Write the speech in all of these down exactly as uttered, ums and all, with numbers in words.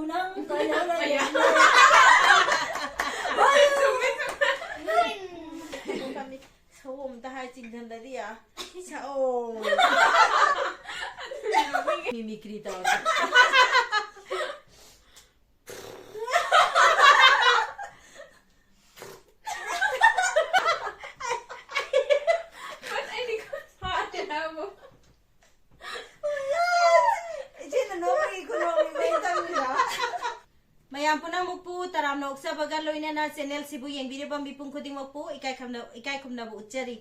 ꯅꯪ ꯀꯩꯅꯣ ꯂꯩꯔꯝꯃꯦ꯫ ꯁꯑꯣꯝꯗ ꯍꯥꯏ ꯆꯤꯡꯁꯤꯜꯂꯗꯤ ꯌꯥ꯫ ꯁꯑꯣꯝ꯫ ꯃꯤꯃꯤꯀ꯭ꯔꯤ ꯇꯧꯔꯒ꯫ ꯏꯆꯦꯅ ꯅꯣꯛꯄꯒꯤ ꯈꯨꯅꯣꯛꯅꯤꯗꯣ ꯑꯩ ꯈꯪꯗ꯭ꯔꯦ꯫ ꯃꯌꯥꯝ ꯄꯨꯝꯅꯃꯛꯄꯨ ꯇꯔꯥꯝꯅ ꯑꯣꯛꯆꯕꯒ ꯂꯣꯏꯅꯅ ꯆꯦꯅꯦꯜꯁꯤꯕꯨ ꯌꯦꯡꯕꯤꯔꯤꯕ ꯃꯤꯄꯨꯝ ꯈꯨꯗꯤꯡꯃꯛꯄꯨ ꯏꯀꯥꯏ ꯈꯨꯝꯅ-, ꯏꯀꯥꯏ ꯈꯨꯝꯅꯕ ꯎꯠꯆꯔꯤ꯫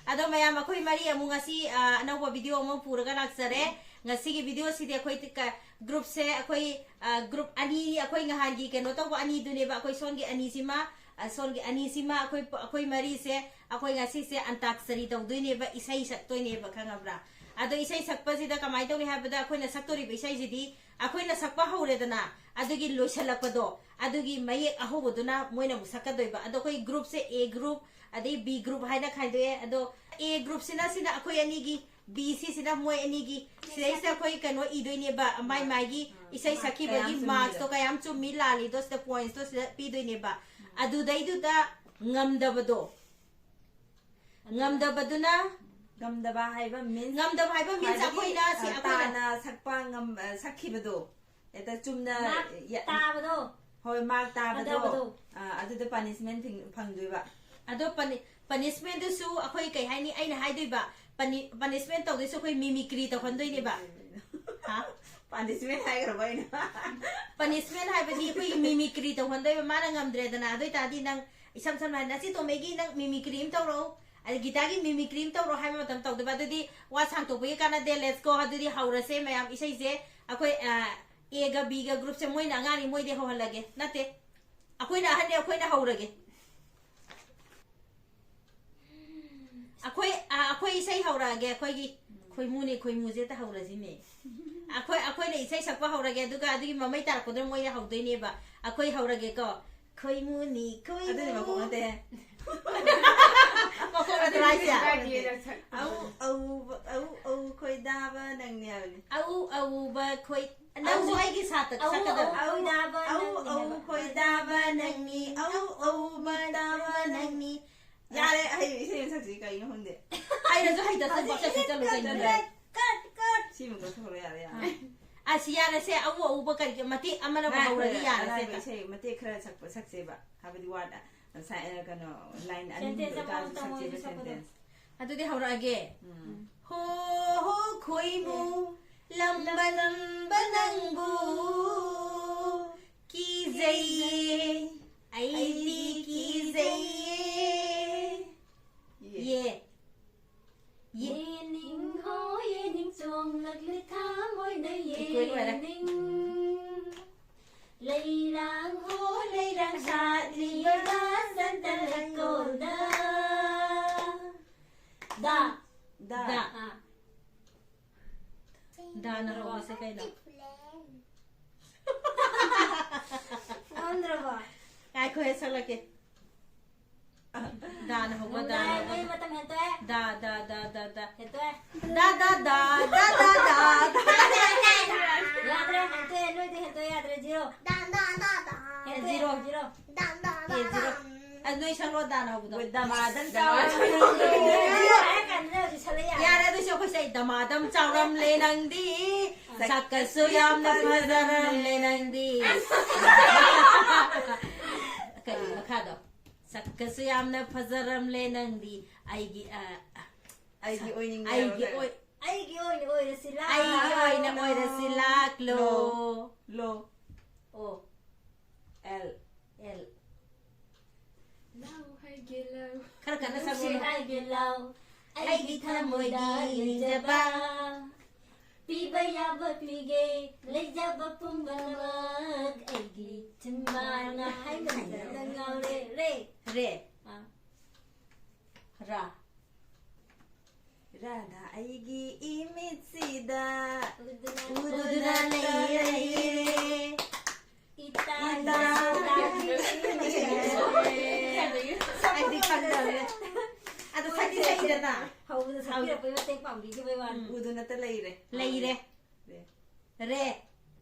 ꯑꯗꯣ ꯃꯌꯥꯝ, ꯑꯩꯈꯣꯏ ꯃꯔꯤ ꯑꯃꯨꯛ ꯉꯁꯤ, ꯑ, ꯑꯅꯧꯕ ꯚꯤꯗꯤꯑꯣ ꯑꯃ ꯄꯨꯔꯒ ꯂꯥꯛꯆꯔꯦ꯫ ꯉꯁꯤꯒꯤ ꯚꯤꯗꯤꯑꯣꯁꯤꯗꯤ ꯑꯩꯈꯣꯏ ꯀ-, ꯒ꯭ꯔꯨꯞꯁꯦ ꯑꯩꯈꯣꯏ, ꯑ, ꯒ꯭ꯔꯨꯞ ꯑꯅꯤ, ꯑꯩꯈꯣꯏ ꯅꯍꯥꯟꯒꯤ ꯀꯩꯅꯣ ꯇꯧꯕ ꯑꯅꯤꯗꯨꯅꯦꯕ, ꯑꯩꯈꯣꯏ ꯁꯣꯝꯒꯤ ꯑꯅꯤꯁꯤꯃ, ꯑ, ꯁꯣꯝꯒꯤ ꯑꯅꯤꯁꯤꯃ ꯑꯩꯈꯣꯏ, ꯑꯩꯈꯣꯏ ꯃꯔꯤꯁꯦ ꯑꯩꯈꯣꯏ ꯉꯁꯤꯁꯦ ꯑꯟꯇꯥꯛꯁꯔꯤ ꯇꯧꯗꯣꯏꯅꯦꯕ, ꯏꯁꯩ ꯁꯛꯇꯣꯏꯅꯦꯕ, ꯈꯪꯉꯕ꯭ꯔꯥ? ꯑꯗꯣ ꯏꯁꯩ ꯁꯛꯄꯁꯤꯗ ꯀꯃꯥꯏꯅ ꯇꯧꯅꯤ ꯍꯥꯏꯕꯗ, ꯑꯩꯈꯣꯏꯅ ꯁꯛꯇꯣꯔꯤꯕ ꯏꯁꯩꯁꯤꯗꯤ ꯑꯩꯈꯣꯏꯅ ꯁꯛꯄ ꯍꯧꯔꯦꯗꯅ, ꯑꯗꯨꯒꯤ ꯂꯣꯏꯁꯤꯜꯂꯛꯄꯗꯣ, ꯑꯗꯨꯒꯤ ꯃꯌꯦꯛ ꯑꯍꯧꯕꯗꯨꯅ ꯃꯣꯏꯅ ꯑꯃꯨꯛ ꯁꯛꯀꯗꯣꯏꯕ꯫ ꯑꯗꯣ ꯑꯩꯈꯣꯏ ꯒ꯭ꯔꯨꯞꯁꯦ ꯑꯦ ꯒ꯭ꯔꯨꯞ, ꯑꯗꯩ ꯕꯤ ꯒ꯭ꯔꯨꯞ ꯍꯥꯏꯅ ꯈꯥꯏꯗꯣꯛꯑꯦ꯫ ꯑꯗꯣ ꯑꯦ ꯒ꯭ꯔꯨꯞꯁꯤꯅ, ꯁꯤꯅ ꯑꯩꯈꯣꯏ ꯑꯅꯤꯒꯤ, ꯕꯤ ꯁꯤꯁꯤꯅ ꯃꯣꯏ ꯑꯅꯤꯒꯤ, ꯁꯤꯗꯩꯁꯤꯗ ꯑꯩꯈꯣꯏ ꯀꯩꯅꯣ ꯏꯗꯣꯏꯅꯦꯕ, ꯃꯥꯏ ꯃꯥꯏꯒꯤ ꯏꯁꯩ ꯁꯛꯈꯤꯕꯒꯤ ꯀꯌꯥꯝ ꯆꯨꯝꯃꯤꯗꯣ꯫ ꯃꯥꯔꯛꯁꯇꯣ ꯀꯌꯥꯝ ꯆꯨꯝꯃꯤ ꯂꯥꯜꯂꯤꯗꯣ ꯁꯤꯗ ꯄꯣꯏꯟꯠꯁꯇꯣ ꯁꯤꯗ ꯄꯤꯗꯣꯏꯅꯦꯕ꯫ ꯑꯗꯨꯗꯩꯗꯨꯗ ꯉꯝꯗꯕꯗꯣ, ꯉꯝꯗꯕꯗꯨꯅ, ꯉꯝꯗꯕ ꯍꯥꯏꯕ means ꯉꯝꯗꯕ ꯍꯥꯏꯕ means ꯈ꯭ꯋꯥꯏꯗꯒꯤ, ꯑꯩꯈꯣꯏꯅ ꯁꯤ, ꯑ, ꯑꯩꯈꯣꯏꯅ ꯇꯥꯅ ꯁꯛꯄ ꯉꯝ-, ꯑ, ꯁꯛꯈꯤꯕꯗꯣ꯫ ꯍꯦꯛꯇ ꯆꯨꯝꯅ ꯃꯥꯔꯛ ꯌꯥ-, ꯇꯥꯕꯗꯣ꯫ ꯍꯣꯏ, ꯃꯥꯔꯛ ꯇꯥꯕꯗꯣ꯫ ꯍꯟꯊꯕꯗꯣ꯫ ꯑ, ꯑꯗꯨꯗ ꯄꯅꯤꯁꯃꯦꯟ ꯐꯪ-, ꯐꯪꯗꯣꯏꯕ꯫ ꯑꯗꯣ ꯄꯅꯤ-, ꯄꯅꯤꯁꯃꯦꯟꯗꯨꯁꯨ ꯑꯩꯈꯣꯏ ꯀꯩ ꯍꯥꯏꯅꯤ, ꯑꯩꯅ ꯍꯥꯏꯗꯣꯏꯕ, ꯄꯅꯤ-, ꯄꯅꯤꯁꯃꯦꯟ ꯇꯧꯗꯣꯏꯁꯨ ꯑꯩꯈꯣꯏ ꯃꯤꯃꯤꯀ꯭ꯔꯤ ꯇꯧꯍꯟꯗꯣꯏꯅꯦꯕ꯫ ꯍꯥ? ꯄꯅꯤꯁꯃꯦꯟ ꯍꯥꯏꯈ꯭ꯔꯕ ꯑꯩꯅ꯫ ꯄꯅꯤꯁꯃꯦꯟ ꯍꯥꯏꯕꯗꯤ ꯑꯩꯈꯣꯏꯒꯤ ꯃꯤꯃꯤꯀ꯭ꯔꯤ ꯇꯧꯍꯟꯗꯣꯏꯕ, ꯃꯥꯅ ꯉꯝꯗ꯭ꯔꯦꯗꯅ꯫ ꯑꯗꯨ ꯑꯣꯏ ꯇꯥꯔꯗꯤ ꯅꯪ ꯏꯁꯝ ꯁꯝꯅ ꯍꯥꯏ, "ꯅꯆꯦ ꯇꯣꯝꯕꯒꯤ ꯅꯪ ꯃꯤꯃꯤꯀ꯭ꯔꯤ ꯑꯃ ꯇꯧꯔꯛꯎ, ꯑꯗꯩ ꯒꯤꯇꯥꯒꯤ ꯃꯤꯃꯤꯀ꯭ꯔꯤ ꯑꯃ ꯇꯧꯔꯛꯑꯣ" ꯍꯥꯏꯕ ꯃꯇꯝ ꯇꯧꯗꯕ꯫ ꯑꯗꯨꯗꯤ ꯋꯥ ꯁꯥꯡꯇꯣꯛꯄꯒꯤ ꯀꯥꯟꯅꯗꯦ꯫ Let's go꯫ ꯑꯗꯨꯗꯤ ꯍꯧꯔꯁꯦ ꯃꯌꯥꯝ꯫ ꯏꯁꯩꯁꯦ ꯑꯩꯈꯣꯏ, ꯑ, ꯑꯦꯒ ꯕꯤꯒ ꯒ꯭ꯔꯨꯞꯁꯦ ꯃꯣꯏꯅ ꯑꯉꯥꯡꯅꯤ, ꯃꯣꯏꯗꯤ ꯍꯧꯍꯜꯂꯒꯦ꯫ ꯅꯠꯇꯦ, ꯑꯩꯈꯣꯏꯅ ꯑꯍꯟꯅꯤ, ꯑꯩꯈꯣꯏꯅ ꯍꯧꯔꯒꯦ꯫ ꯑꯩꯈꯣꯏ, ꯑ, ꯑꯩꯈꯣꯏ ꯏꯁꯩ ꯍꯧꯔꯛꯑꯒꯦ, ꯑꯩꯈꯣꯏꯒꯤ ꯈꯣꯏꯃꯨꯅꯤ, ꯈꯣꯏꯃꯨꯁꯦ ꯍꯦꯛꯇ ꯍꯧꯔꯁꯤꯅꯦ꯫ ꯑꯩꯈꯣꯏ, ꯑꯩꯈꯣꯏꯅ ꯏꯁꯩ ꯁꯛꯄ ꯍꯧꯔꯒꯦ, ꯑꯗꯨꯒ ꯑꯗꯨꯒꯤ ꯃꯃꯩ ꯇꯥꯔꯛꯄꯗꯨꯅ ꯃꯣꯏꯅ ꯍꯧꯗꯣꯏꯅꯦꯕ꯫ ꯑꯩꯈꯣꯏ ꯍꯧꯔꯒꯦꯀꯣ꯫ ꯈꯣꯏꯃꯨꯅꯤ, ꯈꯣꯏꯃꯨ꯫ ꯑꯗꯨꯗꯤ ꯃꯈꯣꯟ ꯅꯠꯇꯦꯍꯦ꯫ ꯃꯈꯣꯟ ꯅꯠꯇ꯭ꯔꯥ ꯍꯥꯏꯁꯦ? ꯑꯗꯨꯗꯤ ꯁꯛ-, ꯑꯧ, ꯑꯧꯕ, ꯑꯧ, ꯑꯧ, ꯈꯣꯏꯗꯥꯕ ꯅꯪꯅꯦ ꯍꯥꯏꯕꯅꯤ꯫ ꯑꯧ, ꯑꯧꯕ ꯈꯣꯏ-, ꯅꯪꯁꯨ ꯑꯧ꯫ ꯑꯩꯒꯤ ꯁꯥꯠꯇ ꯑꯧ, ꯁꯛꯀꯗꯕ꯫ ꯑꯧ, ꯑꯧ, ꯈꯣꯏꯗꯥꯕ ꯑꯧ, ꯅꯪꯅꯤ ꯑꯧ, ꯍꯦꯟꯕ꯫ ꯑꯧ, ꯑꯧ, ꯃꯇꯥꯕ ꯅꯪꯅꯤ꯫ ꯌꯥꯔꯦ, ꯑꯍꯩꯕ ꯏꯁꯩ ꯑꯃ ꯁꯛꯁꯤ, ꯀꯩꯅꯣ ꯈꯪꯗꯦ꯫ ꯍꯩꯔꯁꯨ ꯍꯩꯇ ꯆꯠꯄ ꯍꯧꯖꯤꯛ ꯆꯠꯁꯤ, ꯏꯁꯩ ꯆꯠꯂꯨ ꯀꯠ, ꯀꯩꯅꯣ꯫ ꯀꯠ, ꯀꯠ, ꯀꯠ꯫ ꯁꯤꯃ ꯀꯛꯊꯣꯛꯈ꯭ꯔꯣ, ꯌꯥꯔꯦ, ꯌꯥꯔꯦ꯫ ꯑꯁꯤ ꯌꯥꯔꯦꯁꯦ, ꯑꯎ ꯑꯎꯕ ꯀꯔꯤꯒꯤ ꯃꯇꯦꯛ ꯑꯃꯅꯕꯨ ꯉꯥꯏꯈꯣ, ꯍꯧꯔꯗꯤ ꯌꯥꯔꯦꯁꯦ꯫ ꯑꯔꯥꯏꯕ ꯏꯁꯩ ꯃꯇꯦꯛ ꯈꯔ ꯁꯛꯄ, ꯁꯛꯁꯦꯕ꯫ ꯍꯥꯏꯕꯗꯤ ꯋꯥꯗ, ꯉꯁꯥꯏ, ꯑ, ꯀꯩꯅꯣ, line ꯑꯅꯤꯒꯤ sentence ꯑꯃ ꯑꯣꯏꯇꯥꯔꯁꯨ ꯇꯧ, ꯁꯛꯁꯦꯕ, ꯁꯛꯄꯗꯣ꯫ Sentence꯫ ꯑꯗꯨꯗꯤ ꯍꯧꯔꯛꯑꯒꯦ꯫ ꯎꯝ꯫ ꯍꯣ, ꯍꯣ, ꯈꯣꯏꯃꯨ, ꯂꯝꯕ ꯅꯝꯕ ꯅꯪꯕꯨ ꯀꯤꯖꯩꯌꯦ, ꯑꯩꯗꯤ ꯀꯤꯖꯩꯌꯦ꯫ ꯌꯦ꯫ ꯌꯦ꯫ ꯌꯦ꯫ ꯌꯦꯅꯤꯡ ꯍꯣ, ꯌꯦꯅꯤꯡ ꯆꯣꯡꯂꯛꯂꯤ ꯊꯃꯣꯏꯅ ꯑꯩꯈꯣꯏ ꯂꯣꯏꯔꯦ꯫ ꯌꯦꯅꯤꯡ꯫ ꯂꯩꯔꯥꯡ ꯍꯣ, ꯂꯩꯔꯥꯡ ꯁꯥꯠꯂꯤꯕ ꯁꯟꯇ ꯂꯩꯀꯣꯜꯗ꯫ ꯗꯥ꯫ ꯗꯥ꯫ ꯗꯥ꯫ ꯑꯥ꯫ ꯗꯥꯅ ꯍꯧꯕꯁꯦ ꯀꯩꯅꯣ? ꯉꯝꯗ꯭ꯔꯕꯣ? ꯉꯥꯏꯈꯣ, ꯍꯦ, ꯁꯛꯂꯛꯀꯦ꯫ ꯗꯥꯅ ꯍꯧꯕ, ꯗꯥꯅ ꯉꯝꯗ꯭ꯔꯦ, ꯍꯧꯕ꯫ ꯅꯣꯏ ꯃꯇꯝ ꯍꯦꯟꯇꯣꯛꯑꯦ꯫ ꯗꯥ, ꯗꯥ, ꯗꯥ, ꯗꯥ, ꯗꯥ꯫ ꯍꯦꯟꯇꯣꯛꯑꯦ꯫ ꯗꯥ, ꯗꯥ, ꯗꯥ, ꯗꯥ, ꯗꯥ, ꯗꯥ, ꯗꯥ꯫ ꯌꯥꯗ꯭ꯔꯦ, ꯍꯦꯟꯇꯣꯛꯑꯦ, ꯅꯣꯏꯗꯤ ꯍꯦꯟꯇꯣꯛꯑꯦ, ꯌꯥꯗ꯭ꯔꯦ, zero꯫ ꯗꯥ, ꯗꯥ, ꯗꯥ, ꯗꯥ꯫ ꯍꯦꯟꯇꯣꯛꯑꯦ, zero꯫ Zero꯫ ꯗꯥ, ꯗꯥ, ꯗꯥ, ꯑꯦ, ꯗꯥ꯫ Zero꯫ ꯑꯗꯨ ꯅꯣꯏ ꯁꯛꯂꯣ, ꯗꯥꯅ ꯍꯧꯕꯗꯣ꯫ ꯗꯃꯥꯗꯝ ꯗꯃꯥꯗꯝ ꯆꯥꯎꯔꯝꯂꯦ꯫ ꯆꯥꯎꯔꯝꯂꯦ꯫ ꯍꯥꯏꯔ ꯀꯥꯟꯗ ꯍꯧꯖꯤꯛ ꯁꯛꯂꯛ ꯌꯥꯔꯦ꯫ ꯌꯥꯔꯦ, ꯑꯗꯨꯁꯨ ꯑꯩꯈꯣꯏ ꯁꯛꯏ, ꯗꯃꯥꯗꯝ ꯆꯥꯎꯔꯝꯂꯦ ꯅꯪꯗꯤ꯫ ꯁꯛꯀꯁꯨ ꯌꯥꯝꯅ ꯐꯖꯔꯝꯂꯦ ꯅꯪꯗꯤ꯫ ꯀꯔꯤ ꯃꯈꯥꯗꯣ? ꯁꯛꯀꯁꯨ ꯌꯥꯝꯅ ꯐꯖꯔꯝꯂꯦ ꯅꯪꯗꯤ꯫ ꯑꯩꯒꯤ, ꯑ, ꯑꯩꯒꯤ ꯁꯛ-, ꯑꯣꯏꯅꯤꯡꯉꯦ ꯑꯩꯒꯤ ꯍꯥꯏꯕ꯫ ꯑꯣꯏ-, ꯑꯩꯒꯤ ꯑꯣꯏꯅ ꯑꯣꯏꯔꯁꯤ ꯂꯥꯛꯂꯣ꯫ ꯑꯩꯒꯤ ꯑꯣꯏꯅ ꯑꯣꯏꯔꯁꯤ ꯂꯥꯛꯂꯣ꯫ ꯂꯣ꯫ ꯑꯣ꯫ ꯑꯦꯜ꯫ ꯑꯦꯜ꯫ ꯂꯥꯎ ꯍꯥꯏꯒꯦ ꯂꯥꯎ꯫ ꯈꯔ ꯀꯟꯅ ꯅꯨꯡꯁꯤ ꯁꯛꯂꯛꯑꯣ꯫ ꯍꯥꯏꯒꯦ ꯂꯥꯎ꯫ ꯑꯩꯒꯤ ꯑꯩꯒꯤ ꯊꯃꯣꯏꯗ ꯊꯃꯣꯏꯗ ꯂꯩꯖꯕ꯫ ꯂꯩꯖꯕ꯫ ꯄꯤꯕ ꯌꯥꯕ ꯄꯤꯒꯦ꯫ ꯂꯩꯖꯕ ꯄꯨꯝꯅꯃꯛ ꯑꯩꯒꯤ ꯆꯤꯟꯕꯥꯟꯅ ꯍꯥꯏꯃꯟꯗꯅ ꯉꯥꯎꯔꯦ꯫ ꯔꯦ꯫ ꯔꯦ꯫ ꯑꯥ꯫ ꯔꯥ꯫ ꯔꯥꯙꯥ ꯑꯩꯒꯤ ꯏꯃꯤꯠꯁꯤꯗ ꯎꯗꯨꯅ ꯎꯗꯨꯅ ꯂꯩꯔꯦ꯫ ꯂꯩꯔꯦ꯫ ꯏꯇꯥ ꯏꯇꯥ ꯏꯇꯥ ꯑꯩꯗꯤ ꯈꯪꯗꯕꯅꯦ꯫ ꯑꯗꯣ ꯁꯛꯇꯤ ꯁꯛꯏꯗꯅ꯫ ꯍꯧꯕꯗ ꯁꯛꯄꯤꯔꯛꯄꯩ ꯃꯇꯦꯡ ꯄꯥꯡꯕꯤꯈꯤꯕꯩ ꯋꯥꯅꯤ꯫ ꯎꯝ꯫ ꯎꯗꯨꯅꯇ ꯂꯩꯔꯦ꯫ ꯂꯩꯔꯦ꯫ ꯔꯦ꯫ ꯔꯦ꯫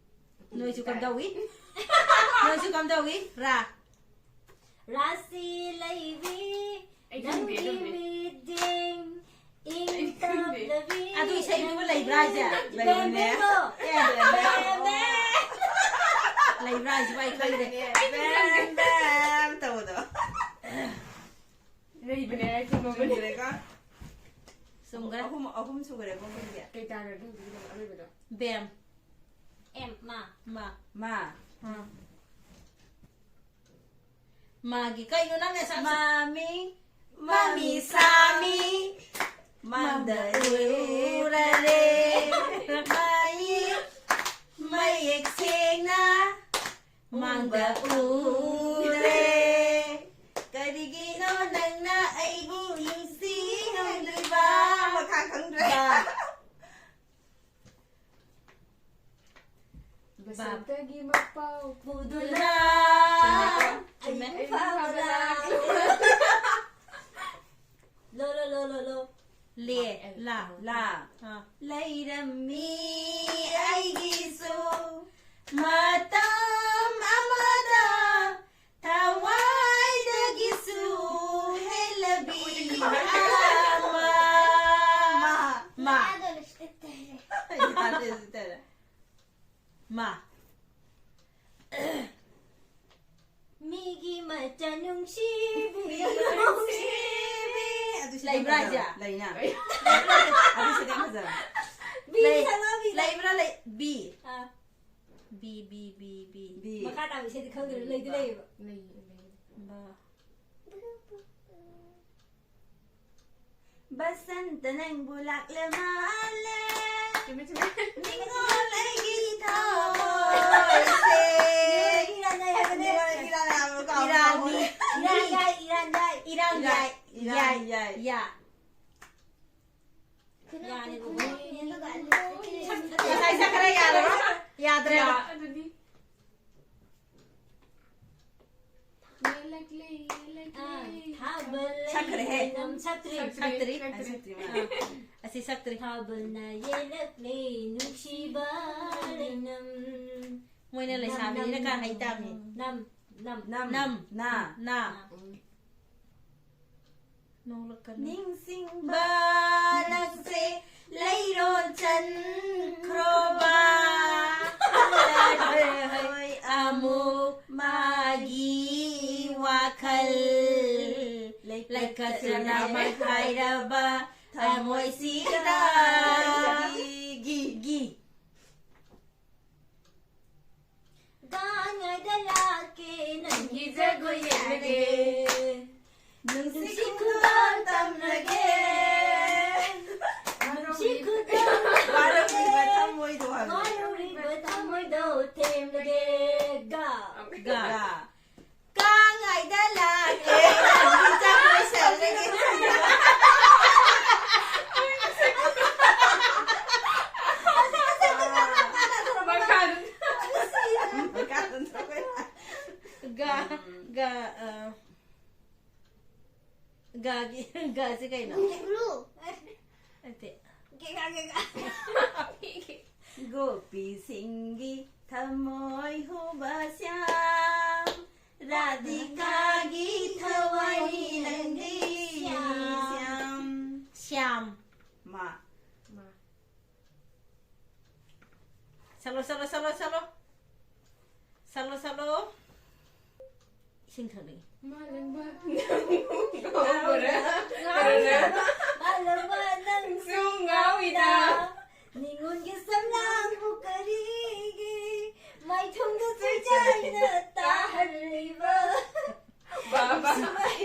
ꯅꯣꯏꯁꯨ ꯀꯝꯗꯧꯏ? ꯅꯣꯏꯁꯨ ꯀꯝꯗꯧꯏ? ꯔꯥ꯫ ꯔꯥꯁꯤ ꯂꯩꯕꯤ ꯑꯩ ꯈꯪꯗꯦ ꯅꯪꯒꯤ ꯑꯗꯨꯝꯗꯤ꯫ ꯃꯤꯠꯌꯦꯡ ꯏꯪ ꯑꯩ ꯈꯪꯗꯦ꯫ ꯇꯞꯂꯕꯤ ꯑꯗꯨ ꯏꯁꯩꯗꯨꯕꯨ ꯂꯩꯕ꯭ꯔꯥ ꯍꯥꯏꯁꯦ? ꯅꯪꯒꯤ ꯂꯩꯕꯅꯦ꯫ ꯕꯦꯝꯕꯦꯝꯗꯣ꯫ ꯑꯦ, ꯂꯩꯕꯅꯦ꯫ ꯕꯦꯝꯕꯦꯝ꯫ ꯂꯩꯕ꯭ꯔꯥ ꯍꯥꯏꯁꯤꯕꯨ ꯑꯩ ꯈꯪꯗꯦ꯫ ꯕꯦꯝ ꯕꯦꯝ ꯇꯧꯕꯗꯣ꯫ ꯂꯩꯕꯅꯦ, ꯑꯩ ꯈꯪꯉꯕꯅꯦ꯫ ꯆꯨꯝꯈ꯭ꯔꯦꯀꯣ? ꯆꯨꯝꯈ꯭ꯔꯦ꯫ ꯑꯍꯨꯝ, ꯑꯍꯨꯝ ꯁꯨꯈ꯭ꯔꯦꯀꯣ ꯑꯩꯈꯣꯏꯒꯤ꯫ ꯀꯩ ꯇꯥꯈ꯭ꯔꯒꯦ ꯍꯧꯖꯤꯛꯀꯤꯗꯣ ꯑꯔꯣꯏꯕꯗꯣ? ꯕꯦꯝ꯫ ꯑꯦꯝ, ꯃꯥ꯫ ꯃꯥ꯫ ꯃꯥ꯫ ꯑꯥ꯫ ꯃꯥꯒꯤ ꯀꯩꯅꯣ ꯅꯪꯅ ꯁꯥ-, ꯃꯥꯃꯤ, ꯃꯥꯃꯤ ꯃꯥꯃꯤ ꯁꯥꯃꯤ, ꯁꯥꯃꯤ, ꯃꯥꯡꯗ ꯃꯥꯡꯗ ꯎꯔꯔꯦ, ꯎꯔꯔꯦ꯫ ꯃꯌꯦꯛ, ꯃꯌꯦꯛ ꯁꯦꯡꯅ ꯃꯥꯡꯗ ꯎꯔꯦ꯫ ꯀꯔꯤꯒꯤꯅꯣ ꯅꯪꯅ ꯑꯩꯕꯨ ꯅꯨꯡꯁꯤ ꯉꯝꯗ꯭ꯔꯤꯕ? ꯃꯈꯥ ꯈꯪꯗ꯭ꯔꯦ꯫ ꯕꯥ꯫ ꯕꯁꯟꯇꯒꯤ ꯃꯄꯥꯎ ꯄꯨꯗꯨꯅ ꯆꯨꯝꯃꯦꯀꯣ? ꯆꯨꯝꯃꯦ꯫ ꯑꯌꯨꯛ ꯐꯕ ꯂꯥꯛꯂꯦ꯫ ꯂꯣ, ꯂꯣ, ꯂꯣ, ꯂꯣ, ꯂꯣ꯫ ꯂꯦ, ꯂꯥ꯫ ꯂꯥ꯫ ꯑꯥ꯫ ꯂꯩꯔꯝꯃꯤ ꯑꯩꯒꯤꯁꯨ ꯃꯇꯝ ꯑꯃꯗ ꯊꯋꯥꯏꯗꯒꯤꯁꯨ ꯍꯦꯜꯂꯕꯤ ꯑꯃ꯫ ꯃꯥ꯫ ꯃꯥ꯫ ꯌꯥꯗꯦ, ꯁꯤꯗ ꯇꯥꯔꯦ꯫ ꯌꯥꯗꯦ, ꯁꯤꯗ ꯇꯥꯔꯦ꯫ ꯃꯥ꯫ ꯃꯤꯒꯤ ꯃꯆꯥ ꯅꯨꯡꯁꯤꯕꯤ꯫ ꯅꯨꯡꯁꯤꯕꯤ꯫ ꯑꯗꯨ ꯁꯤꯗ ꯂꯩꯕ꯭ꯔꯥ ꯍꯥꯏꯁꯦ? ꯐꯖꯕ ꯂꯩꯅ꯫ ꯑꯗꯨ ꯁꯤꯗ ꯐꯖꯕ꯫ ꯕꯤ ꯂꯩ-, ꯁꯛꯂꯛꯑꯣ, ꯕꯤ ꯁꯛꯂꯛꯑꯣ꯫ ꯂꯩꯕ꯭ꯔꯥ ꯂꯩ-, ꯕꯤ꯫ ꯑꯥ꯫ ꯕꯤ, ꯕꯤ, ꯕꯤ, ꯕꯤ꯫ ꯕꯤ꯫ ꯃꯈꯥ ꯇꯥꯕ ꯏꯁꯩꯗꯤ ꯈꯪꯗ꯭ꯔꯦ, ꯂꯩꯗꯤ ꯂꯩꯌꯦꯕ꯫ ꯂꯩ, ꯂꯩ꯫ ꯕꯥ꯫ ꯕꯁꯟꯇ ꯅꯪꯕꯨ ꯂꯥꯛꯂ ꯃꯥꯜꯂꯦ꯫ ꯆꯨꯝꯃꯦ, ꯆꯨꯝꯃꯦ꯫ ꯅꯤꯡꯉꯣꯜ ꯑꯩꯒꯤ ꯊꯃꯣꯏꯁꯦ꯫ ꯏꯔꯥꯟ ꯌꯥꯏ ꯍꯥꯏꯕꯅꯦ꯫ ꯅꯤꯡꯉꯣꯜ ꯑꯩꯒꯤ ꯏꯔꯥꯟ ꯌꯥꯏ ꯍꯥꯏꯕ ꯀꯥꯎ ꯏꯔꯥꯟ ꯀꯥꯎ꯫ ꯏꯔꯥꯟ ꯌꯥꯏ, ꯏꯔꯥꯟ ꯌꯥꯏ꯫ ꯏꯔꯥꯟ ꯌꯥꯏ, ꯌꯥꯏ, ꯌꯥꯏ꯫ ꯌꯥ꯫ ꯌꯥꯔꯦ, ꯕꯣꯕꯣ꯫ ꯉꯁꯥꯏ ꯁꯛꯈ꯭ꯔꯦ, ꯌꯥꯔꯕ? ꯌꯥꯗ꯭ꯔꯦꯕ꯫ ꯌꯥ, ꯑꯗꯨꯗꯤ꯫ ꯌꯦꯜꯂꯛꯂꯦ, ꯌꯦꯜꯂꯛꯂꯦ꯫ ꯑꯥ, ꯊꯥꯕꯜ ꯁꯛꯈ꯭ꯔꯦꯍꯦ꯫ ꯂꯩꯅꯝ ꯁꯛꯇ꯭ꯔꯤ꯫ ꯁꯛꯇ꯭ꯔꯤ꯫ ꯁꯛꯇ꯭ꯔꯤ꯫ ꯑꯥ, ꯁꯛꯇ꯭ꯔꯤ, ꯃꯥ꯫ ꯑꯥ, ꯑꯁꯤ ꯁꯛꯇ꯭ꯔꯤ꯫ ꯊꯥꯕꯜꯅ ꯌꯦꯜꯂꯛꯂꯦ ꯅꯨꯡꯁꯤꯕ ꯂꯩꯅꯝ꯫ ꯃꯣꯏꯅ ꯂꯩꯁꯥꯕꯤꯅꯤꯅ ꯈꯔ ꯍꯩ ꯇꯥꯕꯅꯤ꯫ ꯅꯝ ꯅꯝ ꯅꯝ ꯅꯝ ꯅ ꯅ ꯎꯝ꯫ ꯅꯣꯛꯂꯛꯀꯅꯨ꯫ ꯅꯤꯡꯁꯤꯡꯕ ꯅꯪꯁꯦ ꯂꯩꯔꯣꯟ ꯆꯟꯈ꯭ꯔꯣꯕ ꯍꯜꯂꯔꯣꯏ ꯑꯃꯨꯛ ꯃꯥꯒꯤ ꯋꯥꯈꯜ ꯂꯩꯀꯠꯇꯨꯅ ꯃꯥꯏꯈꯥꯏꯔꯕ ꯊꯃꯣꯏꯁꯤꯗ ꯒꯤ ꯒꯤ ꯒꯥ ꯉꯥꯏꯗ ꯂꯥꯛꯀꯦ ꯅꯪꯒꯤ ꯖꯒꯣꯏ ꯌꯦꯡꯂꯒꯦ꯫ ꯅꯨꯡꯁꯤ ꯈꯨꯗꯣꯜ ꯇꯝꯂꯒꯦ ꯅꯨꯡꯁꯤ ꯈꯨꯗꯣꯜ ꯋꯥꯔꯧꯔꯤꯕ ꯊꯃꯣꯏꯗꯣ ꯍꯥꯏꯕ ꯋꯥꯔꯧꯔꯤꯕ ꯊꯃꯣꯏꯗꯣ ꯊꯦꯝꯂꯒꯦ꯫ ꯒꯥ ꯒ ꯒ ꯀꯥꯡꯉꯥꯏꯗ ꯂꯥꯛꯀꯦ ꯅꯪꯒꯤ ꯖꯒꯣꯏ ꯁꯥꯖꯒꯦ ꯃꯈꯥꯗ ꯒ ꯒ ꯑ, ꯒꯒꯤ ꯒꯁꯤ ꯀꯩꯅꯣ? ꯕ꯭ꯂꯨ꯫ ꯅꯠꯇꯦ꯫ ꯀꯦꯒꯥ ꯀꯦꯒꯥ꯫ ꯒꯣꯄꯤꯁꯤꯡꯒꯤ ꯊꯃꯣꯏ ꯍꯨꯕ ꯁ꯭ꯌꯥꯝ ꯔꯥꯙꯤꯀꯥꯒꯤ ꯊꯋꯥꯏꯅꯤ ꯅꯪꯗꯤ ꯁ꯭ꯌꯥꯝ ꯁ꯭ꯌꯥꯝ꯫ ꯃꯥ ꯆꯠꯂꯣ ꯆꯠꯂꯣ ꯆꯠꯂꯣ ꯆꯠꯂꯣ꯫ ꯆꯠꯂꯣ ꯆꯠꯂꯣ꯫ ꯏꯁꯤꯡ ꯊꯛꯅꯤꯡꯉꯤ꯫ ꯃꯥꯂꯪꯕ ꯅꯪ ꯉꯥꯎꯕ꯭ꯔꯥ? ꯃꯥꯂꯪꯕ ꯅꯪꯁꯨ ꯁꯨ ꯉꯥꯎꯏꯗ꯫ ꯅꯤꯉꯣꯟꯒꯤ ꯁꯝꯂꯥꯡꯕꯨ ꯀꯔꯤꯒꯤ ꯃꯥꯏꯊꯣꯡꯗ ꯆꯩꯆꯥꯏꯅ ꯇꯥꯍꯜꯂꯤꯕ? ꯕꯥꯕꯥ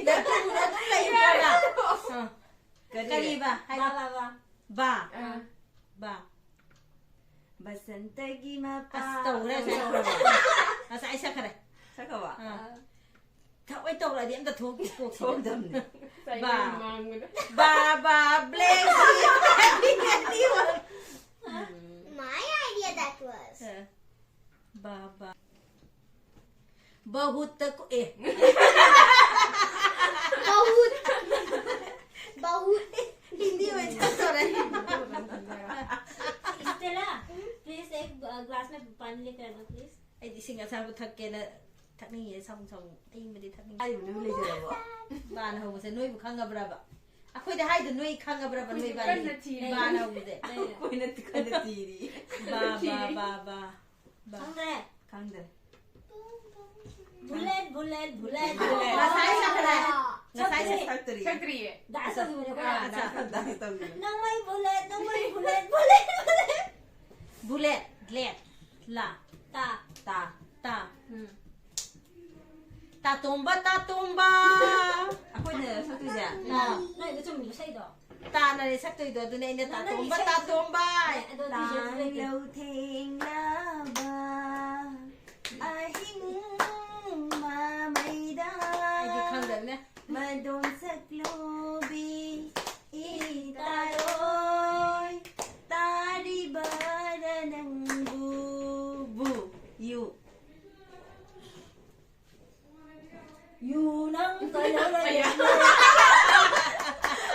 ꯅꯇꯨ ꯅꯇꯨ ꯂꯩꯕ꯭ꯔꯥ? ꯑ, ꯀꯔꯤ ꯀꯔꯤꯕ? ꯕꯥ ꯕꯥ ꯕꯥ꯫ ꯕꯥ ꯑꯥ꯫ ꯕꯥ꯫ ꯕꯁꯟꯇꯒꯤ ꯃꯄꯥ ꯑꯁ ꯇꯧꯔꯦ ꯉꯁꯥꯏ ꯇꯧꯔꯦ꯫ ꯉꯁꯥꯏ ꯁꯛꯈ꯭ꯔꯦ꯫ ꯁꯛꯈ꯭ꯔꯕ ꯑꯥ꯫ ꯊꯑꯣꯏ ꯇꯧꯔꯛꯑꯗꯤ ꯑꯝꯇ ꯊꯣꯛꯇꯦ ꯀꯣꯛꯁꯤꯗ꯫ ꯊꯣꯛꯇꯕꯅꯤ ꯕꯥ꯫ ꯃꯥꯡꯕꯗ ꯕꯥ ꯕꯥ black My idea that was. ꯕꯥ ꯕꯥ ꯕꯍꯨꯠ ꯀꯣ ꯑꯦ बहुत बहुत। हिंदी में चल तो रहे। स्टेला, प्लीज एक ग्लास में पानी लेकर आना प्लीज। ꯏꯁꯤꯡ ꯑꯁꯥꯕ ꯊꯛꯀꯦꯅ ꯊꯛꯅꯤꯡꯉꯦ, ꯁꯥꯃꯨ ꯁꯥꯃꯨ ꯑꯏꯪꯕꯗꯤ ꯊꯛꯅꯤꯡꯉꯦ꯫ ꯍꯥꯏꯔꯤꯕꯗꯨꯕꯨ ꯂꯩꯖꯔꯕꯣ? ꯕꯥꯅ ꯍꯧꯕꯁꯦ ꯅꯣꯏꯕꯨ ꯈꯪꯉꯕ꯭ꯔꯕ? ꯑꯩꯈꯣꯏꯗ ꯍꯥꯏꯗꯣ ꯅꯣꯏ ꯈꯪꯉꯕ꯭ꯔꯕ? ꯅꯣꯏ ꯑꯩꯈꯣꯏꯗꯤ ꯕꯥꯅ ꯀꯟꯅ ꯊꯤꯔꯤ꯫ ꯕꯥꯅ ꯍꯧꯕꯁꯦ꯫ ꯑꯩꯈꯣꯏꯅ ꯀꯟꯅ ꯊꯤꯔꯤ꯫ ꯕꯥ, ꯕꯥ, ꯕꯥ, ꯕꯥ, ꯕꯥ꯫ ꯈꯪꯗ꯭ꯔꯦ꯫ ꯈꯪꯗ꯭ꯔꯦ꯫ Bullet, bullet, bullet, bullet. ꯉꯁꯥꯏ ꯁꯛꯈ꯭ꯔꯦ꯫ ꯉꯁꯥꯏ ꯁꯛꯈ꯭ꯔꯦ꯫ ꯁꯛꯇ꯭ꯔꯤ꯫ ꯁꯛꯇ꯭ꯔꯤꯌꯦ꯫ ꯗꯥꯟꯁ ꯇꯧꯈꯤꯕꯅꯦ ꯑꯩꯈꯣꯏꯅ꯫ ꯑꯥ, ꯗꯥꯟꯁ ꯇꯧ-, ꯗꯥꯟꯁ ꯇꯧꯈꯤꯕꯅꯦ꯫ ꯅꯪꯃꯩ ꯕꯨꯂꯦꯠ, ꯅꯪꯃꯩ ꯕꯨꯂꯦꯠ, ꯕꯨꯂꯦꯠ, ꯕꯨꯂꯦꯠ꯫ ꯕꯨꯂꯦꯠ, ꯂꯦꯠ, ꯂꯥ꯫ ꯇꯥ꯫ ꯇꯥ꯫ ꯇꯥ꯫ ꯎꯝ꯫ ꯇꯥꯇꯣꯝꯕ, ꯇꯥꯇꯣꯝꯕ꯫ ꯑꯩꯈꯣꯏꯅ ꯁꯛꯇꯣꯏꯁꯦ? ꯑꯥ, ꯅꯣꯏꯗ ꯆꯨꯝꯃꯤꯕ ꯏꯁꯩꯗꯣ꯫ ꯇꯥꯅꯔꯦ ꯁꯛꯇꯣꯏꯗꯣ, ꯑꯗꯨꯅꯦ ꯑꯩꯅ ꯅꯪ ꯇꯥꯇꯣꯝꯕ, ꯏꯁꯩ ꯇꯥꯇꯣꯝꯕ꯫ ꯑꯦ, ꯑꯗꯣ ꯑꯗꯨꯏꯁꯦ ꯑꯗꯨ ꯂꯩꯇꯦ꯫ ꯇꯥꯡꯂꯧ ꯊꯦꯡꯂꯕ ꯑꯍꯤꯡ ꯃꯃꯩꯗ ꯑꯩꯗꯤ ꯈꯪꯗꯕꯅꯦ꯫ ꯃꯗꯣꯝ ꯁꯛꯂꯨꯕꯤ ꯏꯇꯥꯔꯣꯏ ꯇꯥꯔꯤꯕꯔ ꯅꯪꯕꯨ ꯕꯨ ꯌꯨ꯫ ꯌꯨ ꯅꯪ ꯀꯩꯗꯧ ꯂꯩꯔꯤꯅꯣ?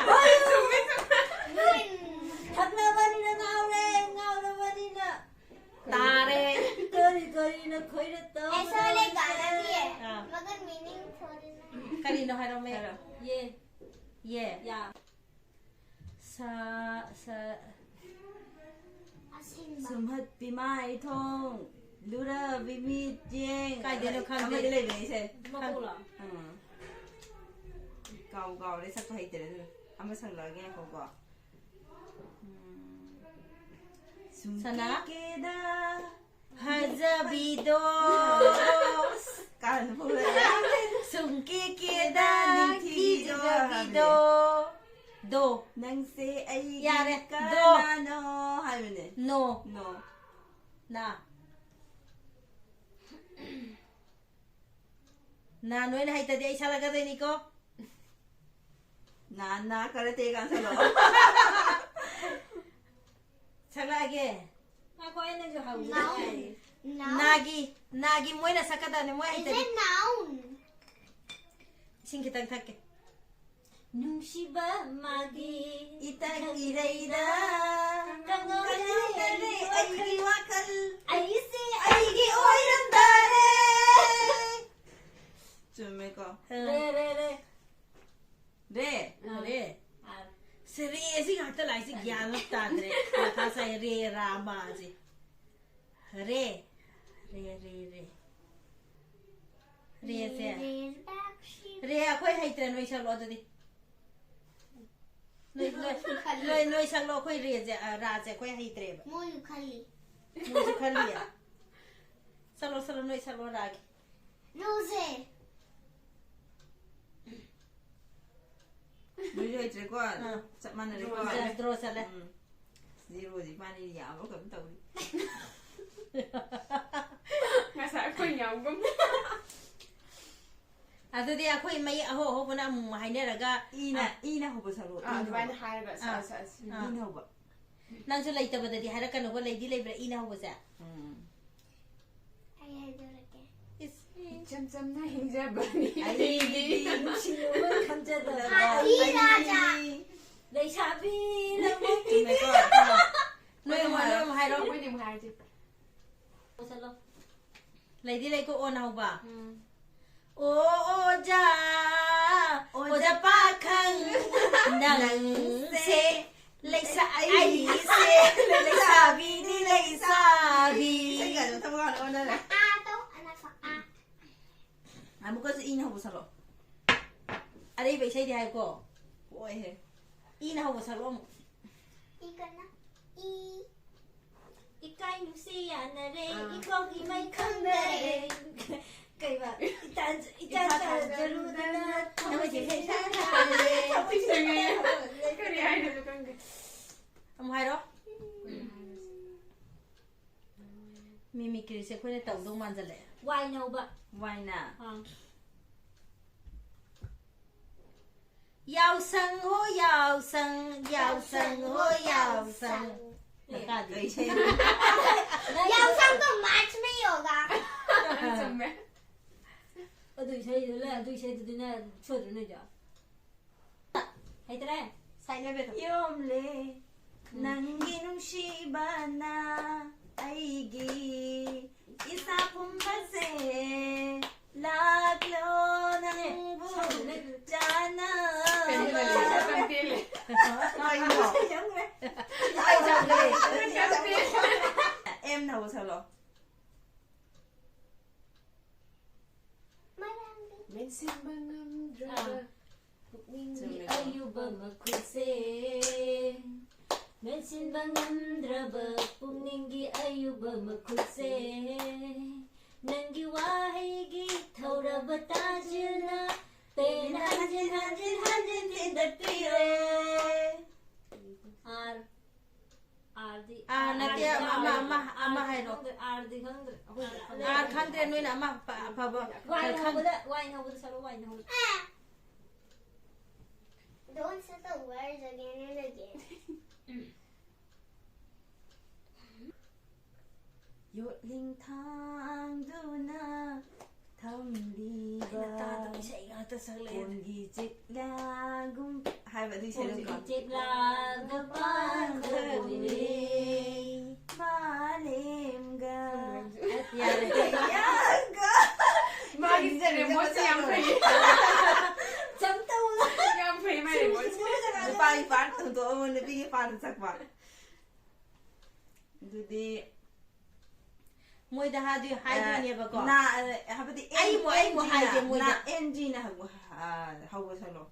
ꯍꯣꯏ, ꯆꯨꯝꯃꯦ, ꯆꯨꯝꯃꯦ꯫ ꯊꯛꯂꯕꯅꯤꯅ ꯉꯥꯎꯔꯦ, ꯉꯥꯎꯔꯕꯅꯤꯅ ꯇꯥꯔꯦ꯫ ꯀꯔꯤ ꯀꯔꯤꯅ ꯈꯣꯏꯔ ꯇꯧꯔꯦ? ऐसा वाले गाना भी है, हाँ। मगर मीनिंग थोड़ी ना। ꯀꯔꯤꯅꯣ ꯍꯥꯏꯔꯣꯃꯦ? ꯍꯥꯏꯔꯣ꯫ ये। ये। या। ꯁ-, ꯁ-, ꯑꯁꯤꯟꯕ꯫ ꯁꯨꯝꯍꯠꯄꯤ ꯃꯥꯏꯊꯣꯡ, ꯂꯨꯔꯕꯤ ꯃꯤꯠꯌꯦꯡ꯫ ꯀꯥꯏꯗꯩꯅꯣ ꯈꯪꯗꯦ꯫ ꯑꯃꯗꯤ ꯂꯩꯕꯅꯦ ꯏꯁꯩ꯫ ꯃꯀꯣꯛꯂꯣ? ꯎꯝ꯫ ꯀꯥꯎ ꯀꯥꯎꯔꯦ, ꯁꯛꯄ ꯍꯩꯇ꯭ꯔꯦ ꯑꯗꯨꯅ꯫ ꯑꯃ ꯁꯛꯂꯛꯑꯒꯦ ꯉꯥꯏꯈꯣꯀꯣ꯫ ꯎꯝ꯫ ꯁꯅꯥ? ꯁꯨꯝꯀꯦ ꯀꯦꯗ ꯐꯖꯕꯤꯗꯣ꯫ ꯀꯥꯟꯅ ꯐꯨꯔꯦ꯫ ꯁꯨꯝꯀꯦ ꯀꯦꯗ ꯅꯤꯡꯊꯤꯕꯤꯗꯣ ꯀꯤꯖꯕꯤꯗꯣ꯫ ꯗꯣ꯫ ꯅꯪꯁꯦ ꯑꯩꯒꯤ ꯌꯥꯔꯦ, ꯗꯣ꯫ ꯀꯅꯥꯅꯣ ꯍꯥꯏꯕꯅꯦ꯫ ꯅꯣ꯫ ꯅꯣ꯫ ꯅꯥ꯫ ꯅꯥ ꯅꯣꯏꯅ ꯍꯩꯇꯗꯤ ꯑꯩ ꯁꯥꯜꯂꯛꯀꯗꯣꯏꯅꯤꯀꯣ꯫ ꯅꯥ, ꯅꯥ, ꯀꯔꯥꯇꯦ ꯀꯥꯟ ꯁꯥꯜꯂꯛꯑꯣ꯫ ꯁꯛꯂꯛꯑꯒꯦ꯫ ꯉꯥꯏꯈꯣ, ꯑꯩꯅꯁꯨ ꯍꯧꯖꯤꯛ ꯅꯥꯎ꯫ ꯍꯥꯏ꯫ ꯅꯥꯎ꯫ ꯅꯥꯒꯤ, ꯅꯥꯒꯤ ꯃꯣꯏꯅ ꯁꯛꯀꯗꯕꯅꯤ, ꯃꯣꯏ Is ꯍꯩꯇꯗꯤ꯫ It noun? ꯏꯁꯤꯡ ꯈꯤꯇꯪ ꯊꯛꯀꯦ꯫ ꯅꯨꯡꯁꯤꯕ ꯃꯥꯒꯤ ꯏꯊꯛ ꯏꯔꯩꯗ ꯀꯪꯍꯧꯗ꯭ꯔꯦ ꯀꯪꯍꯧꯗ꯭ꯔꯦ ꯑꯩꯒꯤ ꯋꯥꯈꯜ꯫ ꯑꯩꯁꯦ ꯑꯩꯒꯤ ꯑꯣꯏꯔꯝꯗ ꯆꯨꯝꯃꯦꯀꯣ? ꯔꯦ ꯔꯦ ꯔꯦ꯫ ꯔꯦ꯫ ꯑꯥ꯫ ꯔꯦ꯫ ꯁꯦ, ꯔꯦ ꯑꯁꯤ ꯉꯥꯛꯇ ꯂꯥꯛꯏꯁꯦ ꯒ꯭ꯌꯥꯟ ꯑꯃ ꯇꯥꯗ꯭ꯔꯦ꯫ ꯃꯊꯥ ꯁꯥꯏ, ꯔꯦ ꯔꯥ ꯃꯥ ꯑꯁꯤ꯫ ꯔꯦ꯫ ꯔꯦ ꯔꯦ ꯔꯦ꯫ ꯔꯦꯁꯦ꯫ ꯔꯦ ꯑꯩꯈꯣꯏ ꯍꯩꯇ꯭ꯔꯦ, ꯅꯣꯏ ꯁꯛꯂꯣ ꯑꯗꯨꯗꯤ꯫ ꯅꯣꯏ ꯅꯣꯏ ꯅꯣꯏ ꯅꯣꯏ ꯁꯛꯂꯣ, ꯑꯩꯈꯣꯏ ꯔꯦꯁꯦ, ꯑ, ꯔꯥꯁꯦ ꯑꯩꯈꯣꯏ ꯍꯩꯇ꯭ꯔꯦꯕ꯫ ꯃꯣꯏꯁꯨ ꯈꯜꯂꯤ꯫ ꯅꯣꯏꯁꯨ ꯈꯜꯂꯤ꯫ ꯁꯛꯂꯣ ꯁꯛꯂꯣ, ꯅꯣꯏ ꯁꯛꯂꯣ ꯔꯥꯒꯤ꯫ ꯅꯣꯁꯦ꯫ ꯅꯣꯏꯁꯨ ꯍꯩꯇ꯭ꯔꯦꯀꯣ? ꯑꯥ꯫ ꯆꯞ ꯃꯥꯟꯅꯔꯦꯀꯣ? ꯗ꯭ꯔꯣ ꯆꯠꯂꯦ꯫ ꯎꯝ꯫ ꯖꯤꯔꯣꯁꯤ ꯏꯕꯥꯅꯤ ꯌꯥꯕ꯭ꯔꯣ ꯀꯩꯅꯣꯝ ꯇꯧꯔꯤ꯫ ꯉꯁꯥꯏ ꯑꯩꯈꯣꯏ ꯌꯥꯝꯒꯨꯝ꯫ ꯑꯗꯨꯗꯤ ꯑꯩꯈꯣꯏ ꯃꯌꯦꯛ ꯑꯍꯧ ꯑꯍꯧꯕꯅ ꯑꯃꯨꯛ ꯍꯥꯏꯅꯔꯒ ꯏꯅ ꯏꯅ ꯍꯧꯕ ꯁꯛꯂꯣ꯫ ꯑꯥ, ꯑꯗꯨꯃꯥꯏꯅ ꯍꯥꯏꯔꯒ ꯑꯥ꯫ ꯁꯛꯑꯁꯤ ꯁꯛꯑꯁꯤ꯫ ꯑꯥ꯫ ꯏꯅ ꯍꯧꯕ꯫ ꯅꯪꯁꯨ ꯂꯩꯇꯕꯗꯗꯤ ꯍꯥꯏꯔꯛꯀꯅꯨꯀꯣ, ꯂꯩꯗꯤ ꯂꯩꯕ꯭ꯔꯥ ꯏꯅ ꯍꯧꯕꯁꯦ? ꯎꯝ꯫ ꯑꯩ ꯍꯥꯏꯗꯣꯔꯛꯀꯦ꯫ ꯏꯁ꯫ ꯏꯆꯝ ꯆꯝꯅ ꯍꯤꯡꯖꯕꯅꯤ꯫ ꯑꯩꯗꯤ ꯅꯨꯡꯁꯤꯅꯨꯕ ꯈꯟꯖꯗꯕ ꯍꯥꯊꯤ ꯔꯥꯖꯥ꯫ ꯂꯩꯁꯥꯕꯤ ꯂꯝꯃꯣꯏ꯫ ꯆꯨꯝꯃꯦꯀꯣ? ꯅꯣꯏ ꯑꯃꯨꯛ ꯍꯥꯏꯔꯣ, ꯑꯃꯨꯛ ꯍꯥꯏꯔꯣ꯫ ꯃꯣꯏꯅ ꯑꯃꯨꯛ ꯍꯥꯏꯔꯁꯤ꯫ ꯆꯠꯂꯣ꯫ ꯂꯩꯗꯤ ꯂꯩꯀꯣ ꯑꯣꯅ ꯍꯧꯕ꯫ ꯎꯝ꯫ ꯑꯣ ꯑꯣꯖꯥ, ꯑꯣꯖꯥ ꯄꯥꯈꯪ, ꯅꯪꯁꯦ ꯂꯩꯁꯥ-, ꯑꯩꯁꯦ ꯂꯩꯁꯥꯕꯤꯅꯤ, ꯂꯩꯁꯥꯕꯤ꯫ ꯏꯁꯩꯒꯁꯦ ꯃꯊꯪ ꯃꯊꯪ ꯑꯣꯟꯅꯔꯦ꯫ ꯑꯥ ꯇꯧ, ꯑꯅꯛꯄ ꯑꯥ꯫ ꯑꯃꯨꯛꯀꯁꯨ ꯏꯅ ꯍꯧꯕ ꯁꯛꯂꯣ꯫ ꯑꯔꯩꯕ ꯏꯁꯩꯗꯤ ꯍꯥꯏꯀꯣ꯫ ꯍꯣꯏꯍꯦ꯫ ꯏꯅ ꯍꯧꯕ ꯁꯛꯂꯣ ꯑꯃꯨꯛ꯫ ꯏ ꯀꯟꯅ꯫ ꯏ꯫ ꯏꯀꯥꯏ ꯅꯨꯡꯁꯤ ꯌꯥꯅꯔꯦ, ꯑꯥ꯫ ꯏꯀꯣꯛ ꯏꯃꯩ ꯈꯪꯅꯔꯦ꯫ ꯀꯩꯕ? ꯏꯇꯥꯟ ꯏꯇꯥꯟ ꯇꯥꯟꯖꯔꯨꯗꯅ ꯊꯃꯣꯏꯁꯦ ꯂꯩꯁꯥ ꯊꯃꯣꯏꯁꯦ ꯂꯩꯁꯥ꯫ ꯀꯔꯤ ꯍꯥꯏꯅꯣ ꯈꯪꯗꯦ꯫ ꯑꯃꯨꯛ ꯍꯥꯏꯔꯣ꯫ ꯃꯤꯃꯤꯀ꯭ꯔꯤꯁꯦ ꯑꯩꯈꯣꯏꯅ ꯇꯧꯗꯧ ꯃꯥꯟꯖꯜꯂꯛꯑꯦ꯫ ꯋꯥꯏꯅ ꯍꯧꯕ꯫ ꯋꯥꯏꯅ꯫ ꯑꯥ꯫ ꯌꯥꯎꯁꯪ ꯍꯣ ꯌꯥꯎꯁꯪ, ꯌꯥꯎꯁꯪ ꯍꯣ ꯌꯥꯎꯁꯪ꯫ ꯀꯩ ꯏꯁꯩ? ꯌꯥꯎꯁꯪꯗꯣ ꯃꯥꯔꯆ ꯃꯦ ꯌꯣꯒꯥ꯫ ꯆꯨꯝꯃꯦ꯫ ꯑꯗꯨ ꯏꯁꯩꯗꯨꯅ, ꯑꯗꯨ ꯏꯁꯩꯗꯨꯗꯤꯅ ꯁꯣꯏꯗ꯭ꯔꯣ ꯅꯣꯏꯗꯣ? ꯍꯩꯇ꯭ꯔꯦ? ꯁꯥꯏꯠ ꯂꯦꯕꯦꯜꯗꯣ꯫ ꯌꯣꯝꯂꯦ ꯅꯪꯒꯤ ꯅꯨꯡꯁꯤꯕꯅ ꯑꯩꯒꯤ ꯏꯁꯥ ꯄꯨꯝꯕꯁꯦ ꯂꯥꯛ ꯅꯪꯕꯨ ꯆꯥꯅ ꯀꯩꯅꯣ ꯂꯩꯔꯦ, ꯁꯝ ꯇꯦꯜꯂꯦ꯫ ꯀꯩꯅꯣ? ꯑꯩ ꯆꯪꯈ꯭ꯔꯦ꯫ ꯑꯦꯝꯅ ꯍꯧꯕ ꯁꯛꯂꯛꯑꯣ꯫ ꯃꯔꯥꯡꯗꯤ ꯃꯦꯟꯁꯤꯟꯕ ꯉꯝꯗ꯭ꯔꯕ ꯑꯥ꯫ ꯄꯨꯛꯅꯤꯡꯒꯤ ꯆꯨꯝꯃꯦ꯫ ꯑꯌꯨꯕ ꯃꯈꯨꯜꯁꯦ꯫ ꯃꯦꯟꯁꯤꯟꯕ ꯉꯝꯗ꯭ꯔꯕ ꯄꯨꯛꯅꯤꯡꯒꯤ ꯑꯌꯨꯕ ꯃꯈꯨꯜꯁꯦ꯫ ꯅꯪꯒꯤ ꯋꯥꯍꯩꯒꯤ ꯊꯧꯔꯕ ꯇꯥꯖꯤꯜꯅ ꯄꯦꯟꯅ ꯍꯟꯖꯤꯟ ꯍꯟꯖꯤꯟ ꯍꯟꯖꯤꯟ ꯊꯤꯟꯗꯠꯄꯤꯔꯦ꯫ ꯑꯥꯔ ꯑꯥꯔꯗꯤ ꯑꯥꯔ ꯅꯠꯇꯦ, ꯑꯃ, ꯑꯃ, ꯑꯃ ꯍꯥꯏꯔꯣ꯫ ꯈꯪꯗ꯭ꯔꯦ, ꯑꯥꯔꯗꯤ ꯈꯪꯗ꯭ꯔꯦ꯫ ꯑꯩꯈꯣꯏ ꯑꯥꯔ ꯈꯪꯗ꯭ꯔꯦ, ꯅꯣꯏꯅ ꯑꯃ ꯑꯐ-, ꯑꯐꯕ ꯋꯥꯏꯅ ꯈꯪ- ꯍꯧꯕꯗ, ꯋꯥꯏꯅ ꯍꯧꯕꯗ ꯁꯛꯂꯛꯑꯣ, ꯋꯥꯏꯅ ꯍꯧꯕꯗ꯫ Don't say the words again and again. ꯌꯣꯠꯂꯤꯡ ꯊꯥꯡꯗꯨꯅ ꯊꯝꯂꯤꯕ ꯑꯩꯅ ꯇꯥꯗꯕ ꯏꯁꯩ ꯉꯥꯛꯇ ꯁꯛꯂꯛꯑꯦ꯫ ꯀꯣꯟꯒꯤ ꯆꯤꯛꯂꯥꯒꯨꯝ ꯍꯥꯏꯕ ꯑꯗꯨꯏ ꯏꯁꯩꯗꯣ ꯀꯣꯟꯒꯤ ꯀꯣ꯫ ꯆꯦꯛꯂꯥꯒ ꯄꯥꯡꯒꯗꯧꯔꯦ꯫ ꯃꯥꯂꯦꯝꯒ ꯌꯥꯔꯦ꯫ ꯌꯥꯒ ꯃꯥꯒꯤ ꯔꯦꯃꯣꯠꯁꯦ ꯌꯥꯝ ꯐꯩ꯫ ꯆꯝ ꯇꯧꯅ꯫ ꯌꯥꯝ ꯐꯩ ꯃꯥꯏ ꯔꯦꯃꯣꯠꯁꯦ꯫ ꯅꯨꯄꯥꯒꯤ ꯄꯥꯔꯠ ꯍꯨꯟꯗꯣꯛꯑꯒ ꯅꯨꯄꯤꯒꯤ ꯄꯥꯔꯠ ꯁꯛꯄ꯫ ꯑꯗꯨꯗꯤ ꯃꯣꯏꯗ ꯍꯥꯏꯗꯣꯏ-, ꯍꯥꯏꯗꯣꯏꯅꯦꯕꯀꯣ꯫ ꯅꯥ, ꯍꯥꯏꯕꯗꯤ ꯑꯩꯕꯨ, ꯑꯩꯕꯨ ꯍꯥꯏꯒꯦ ꯃꯣꯏꯗ꯫ ꯑꯦꯟ ꯖꯤꯅ ꯍꯧꯕ ꯁꯛꯂꯣ꯫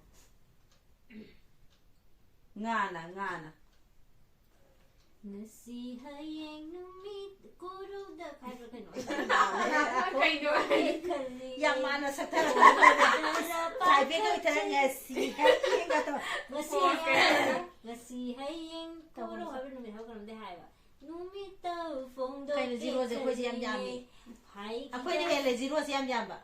ꯉꯥꯅ, ꯉꯥꯅ꯫ ꯉꯁꯤ ꯍꯌꯦꯡ ꯅꯨꯃꯤꯠ ꯀꯣꯔꯧꯗ ꯍꯥꯏꯕ꯭ꯔꯥ ꯀꯩꯅꯣ? ꯀꯩꯅꯣ? ꯑꯩ ꯈꯜꯂꯤ꯫ ꯌꯥꯝ ꯃꯥꯟꯅ ꯁꯛꯊꯔꯛꯑꯣ꯫ ꯄꯥꯈꯠꯆꯩ꯫ ꯁꯥꯏꯕꯦꯛ ꯑꯣꯏꯊꯔꯛ ꯉꯁꯤ ꯍꯌꯦꯡꯒ ꯇꯧ-, ꯉꯁꯤ ꯑꯣ, ꯍꯌꯦꯡ, ꯉꯁꯤ ꯍꯌꯦꯡ ꯀꯣꯔꯧ ꯍꯥꯏꯕ ꯅꯨꯃꯤꯠ ꯍꯥꯏꯕ ꯀꯩꯅꯣꯝꯗꯤ ꯍꯥꯏꯕ꯫ ꯅꯨꯃꯤꯠꯇ ꯐꯣꯡꯗꯣꯛꯀꯦ ꯀꯩꯅꯣ ꯖꯤꯔꯣꯁꯦ ꯑꯩꯈꯣꯏꯁꯦ ꯌꯥꯝ ꯌꯥꯝꯃꯤ꯫ ꯈꯜꯂꯤꯅꯦ꯫ ꯍꯥꯏꯈꯤꯗ ꯑꯩꯈꯣꯏꯅ ꯍꯦꯜꯂꯦ ꯖꯤꯔꯣꯁꯦ ꯌꯥꯝ ꯌꯥꯝꯕ꯫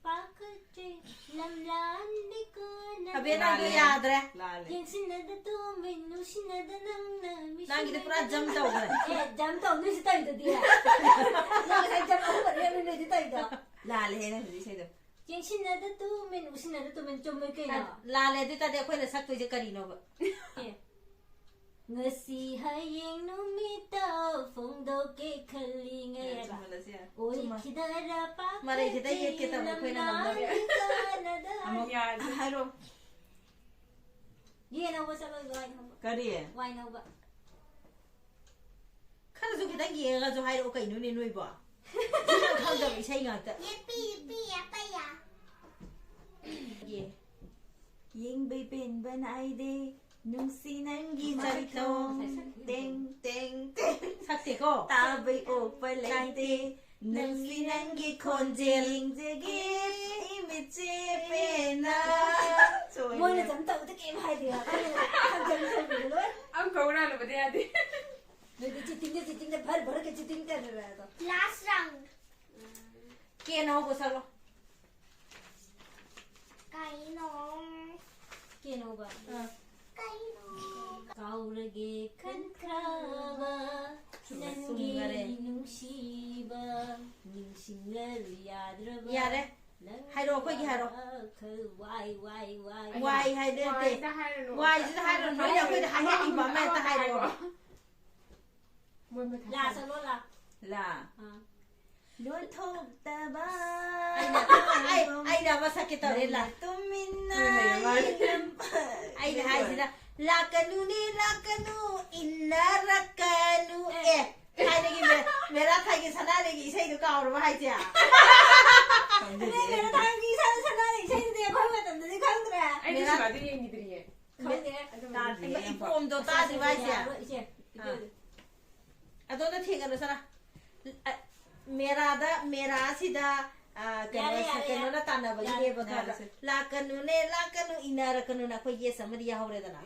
ꯄꯥꯈꯠꯆꯩ ꯂꯝꯂꯥꯟꯕꯤ ꯀꯣꯟꯅ ꯑꯕꯦ, ꯅꯪꯗꯣ ꯂꯥꯜꯂꯦ꯫ ꯌꯥꯗ꯭ꯔꯦ꯫ ꯂꯥꯜꯂꯦ꯫ ꯌꯦꯡꯁꯤꯟꯅꯗ ꯇꯨꯃꯤꯟ ꯅꯨꯡꯁꯤꯅꯗ ꯅꯪꯅ ꯃꯤꯁꯤꯡ ꯅꯪꯒꯤꯗꯤ ꯄꯨꯔꯥ ꯖꯝ ꯇꯧꯈ꯭ꯔꯦ꯫ ꯑꯦ, ꯖꯝ ꯇꯧ, ꯅꯣꯏꯁꯨ ꯇꯧꯔꯤꯗꯨꯗꯤ꯫ ꯅꯪ ꯉꯁꯥꯏ ꯖꯝ ꯑꯍꯨꯝ ꯃꯔꯤ ꯅꯣꯏꯗꯤ ꯇꯧꯔꯤꯗꯣ꯫ ꯂꯥꯜꯂꯦꯍꯦ ꯅꯪ ꯍꯧꯖꯤꯛ ꯏꯁꯩꯗꯣ꯫ ꯌꯦꯡꯁꯤꯟꯅꯗ ꯇꯨꯃꯤꯟ, ꯎꯁꯤꯟꯅꯗ ꯇꯨꯃꯤꯟ, ꯆꯨꯝꯃꯦ ꯀꯩꯅꯣ? ꯂꯥꯜꯂꯦ꯫ ꯑꯗꯨ ꯑꯣꯏ ꯇꯥꯔꯗꯤ ꯑꯩꯈꯣꯏꯅ ꯁꯛꯇꯣꯏꯁꯦ ꯀꯔꯤꯅꯣꯕ? ꯑꯦ꯫ ꯉꯁꯤ ꯍꯌꯦꯡ ꯅꯨꯃꯤꯠꯇ ꯐꯣꯡꯗꯣꯛꯀꯦ ꯈꯜꯂꯤꯉꯩ ꯍꯥꯏꯕ꯫ ꯆꯨꯝꯃꯜꯂꯁꯤ ꯌꯥꯔꯦ꯫ ꯆꯨꯝꯃꯜ-, ꯑꯣꯏꯈꯤꯗꯔ ꯄꯥꯈꯠ ꯃꯔꯩꯁꯤꯗ ꯌꯦꯠꯀꯦ ꯇꯧꯕ ꯑꯩꯈꯣꯏꯅ ꯉꯝꯗꯕ꯫ ꯂꯝꯂꯥꯡ ꯀꯥꯅꯗ꯫ ꯑꯃꯨꯛ ꯌꯥꯔꯦ꯫ ꯍꯥꯏꯔꯣ꯫ ꯌꯦꯟ ꯍꯧꯕ ꯆꯠꯂꯣ, ꯋꯥꯏ ꯍꯧꯕ꯫ ꯀꯔꯤ? ꯋꯥꯏ ꯍꯧꯕ꯫ ꯈꯔꯁꯨ ꯈꯤꯇꯪ ꯌꯦꯡꯉꯒꯁꯨ ꯍꯥꯏꯔꯛꯑꯣ ꯀꯩꯅꯣꯅꯦ ꯅꯣꯏꯕꯣ? ꯈꯪꯗꯕ ꯏꯁꯩ ꯉꯥꯛꯇ꯫ ꯌꯦꯄꯤ ꯌꯦꯄꯤ ꯌꯥꯄ ꯌꯥ꯫ ꯌꯦ꯫ ꯌꯦꯡꯕꯩ ꯄꯦꯟꯕ ꯅꯥꯏꯗꯦ ꯅꯨꯡꯁꯤ ꯅꯪꯒꯤ ꯃꯥꯏꯊꯣꯡ꯫ ꯇꯦꯡ ꯇꯦꯡ ꯇꯦꯡ꯫ ꯁꯛꯇꯦꯀꯣ? ꯇꯥꯕꯩ ꯑꯣꯛꯄ ꯂꯩꯇꯦ ꯅꯨꯡꯁꯤ ꯅꯪꯒꯤ ꯈꯣꯟꯖꯦꯜ꯫ ꯌꯦꯡꯖꯒꯦ ꯏꯃꯤꯠꯁꯦ ꯄꯦꯟꯅ꯫ ꯃꯣꯏꯅ ꯖꯝ ꯇꯧꯕꯗ ꯀꯩꯝ ꯍꯥꯏꯗꯦ꯫ ꯑꯩꯈꯣꯏꯅ ꯖꯝ ꯇꯧꯕꯤꯕ ꯂꯣꯏ꯫ ꯑꯃꯨꯛ ꯀꯧ ꯍꯨꯔꯥꯜꯂꯨꯕꯗꯤ ꯌꯥꯗꯦ꯫ ꯅꯣꯏꯗꯤ ꯆꯤꯇꯤꯡꯗ ꯆꯤꯇꯤꯡꯗ ꯚꯔ ꯚꯔꯒ ꯆꯤꯇꯤꯡ ꯇꯧꯔꯦ ꯑꯗꯣ꯫ Last round. ꯀꯦꯅ ꯍꯧꯕ ꯁꯛꯂꯣ꯫ ꯀꯩꯅꯣ? ꯀꯦꯅ ꯍꯧꯕ꯫ ꯑꯥ꯫ ꯀꯩꯅꯣ? ꯀꯥꯎꯔꯒꯦ ꯈꯟꯈ꯭ꯔꯕ ꯅꯪꯒꯤ ꯆꯨꯝꯈꯔꯦ꯫ ꯅꯨꯡꯁꯤꯕ ꯅꯤꯡꯁꯤꯡꯂꯔꯨ ꯌꯥꯗ꯭ꯔꯕ ꯌꯥꯔꯦ꯫ ꯅꯪꯒꯤ ꯍꯥꯏꯔꯣ, ꯑꯩꯈꯣꯏꯒꯤ ꯍꯥꯏꯔꯣ꯫ ꯋꯥꯈꯜ ꯋꯥꯏ ꯋꯥꯏ ꯋꯥꯏ꯫ ꯋꯥꯏ ꯍꯥꯏꯗꯤ ꯅꯠꯇꯦ꯫ ꯋꯥꯏꯗ ꯍꯥꯏꯔꯅꯨ꯫ ꯋꯥꯏꯁꯤꯗ ꯍꯥꯏꯔꯣ, ꯅꯣꯏꯅ ꯑꯩꯈꯣꯏꯗ ꯍꯥꯏꯍꯟꯅꯤꯡꯕ ꯑꯃ ꯍꯦꯛꯇ ꯍꯥꯏꯔꯛꯑꯣ꯫ ꯃꯣꯏ ꯃꯊꯥ ꯂꯥ ꯁꯥꯏ꯫ ꯆꯠꯂꯣ ꯂꯥ꯫ ꯂꯥ꯫ ꯑꯥ꯫ ꯂꯣꯟꯊꯣꯛꯇꯕ꯫ ꯑꯩꯅ, ꯑꯩ, ꯑꯩꯅ ꯑꯃ ꯁꯛꯀꯦ ꯇꯧꯔꯦ, ꯂꯥ꯫ ꯇꯨꯃꯤꯟꯅ ꯇꯨꯃꯤꯟ ꯂꯩꯌꯨ, ꯃꯥꯅꯦ꯫ ꯌꯦꯡꯂꯝꯕ꯫ ꯑꯩꯅ ꯍꯥꯏꯁꯤꯅ, ꯂꯥꯛꯀꯅꯨꯅꯦ, ꯂꯥꯛꯀꯅꯨ, ꯏꯟꯅꯔꯛꯀꯅꯨ꯫ ꯑꯦ, ꯊꯥꯏꯅꯒꯤ ꯃꯦ-, ꯃꯦꯔꯥ ꯊꯥꯏꯒꯤ ꯁꯅꯥꯔꯩꯒꯤ ꯏꯁꯩꯗꯣ ꯀꯥꯎꯔꯕ ꯍꯥꯏꯁꯦ? ꯑꯗꯨꯅꯦ, ꯃꯦꯔꯥ ꯊꯥꯏꯒꯤ ꯏꯁꯩ, ꯁꯅꯥꯔꯩ ꯏꯁꯩꯗꯨꯗꯤ ꯑꯩꯈꯣꯏ ꯃꯇꯝꯗꯗꯤ ꯈꯪꯗ꯭ꯔꯦ꯫ ꯑꯩꯗꯤ ꯃꯦꯔꯥ- ꯁꯤꯃꯗꯤ ꯌꯦꯡꯈꯤꯗ꯭ꯔꯤꯌꯦ꯫ ꯈꯪꯗꯦ꯫ ꯑꯗꯨꯃꯗꯤ ꯇꯥꯗ꯭ꯔꯤ, ꯌꯦꯡꯉꯦ꯫ ꯏꯄꯣꯝꯗꯣ ꯇꯥꯗ꯭ꯔꯤꯕ ꯍꯥꯏꯁꯦ? ꯌꯥꯔꯣꯏ, ꯏꯆꯦ, ꯑꯥ꯫ ꯑꯗꯣꯝꯗ ꯊꯦꯡꯒꯅꯨ, ꯁꯅꯥ꯫ ꯑ, ꯃꯦꯔꯥꯗ, ꯃꯦꯔꯥꯁꯤꯗ, ꯑ, ꯀꯩꯅꯣ, ꯌꯥꯔꯦ, ꯌꯥꯔꯦ, ꯀꯩꯅꯣꯅ ꯌꯥꯔꯦ꯫ ꯇꯥꯟꯅꯕꯒꯤꯅꯦꯕ ꯌꯥꯔꯦ, ꯈꯪꯕ꯭ꯔꯥ? ꯌꯥꯔꯦꯁꯦ꯫ ꯂꯥꯛꯀꯅꯨꯅꯦ, ꯂꯥꯛꯀꯅꯨ, ꯏꯟꯅꯔꯛꯀꯅꯨꯅ ꯑꯩꯈꯣꯏ yes ꯑꯃꯗꯤ ꯌꯥꯍꯧꯔꯦꯗꯅ꯫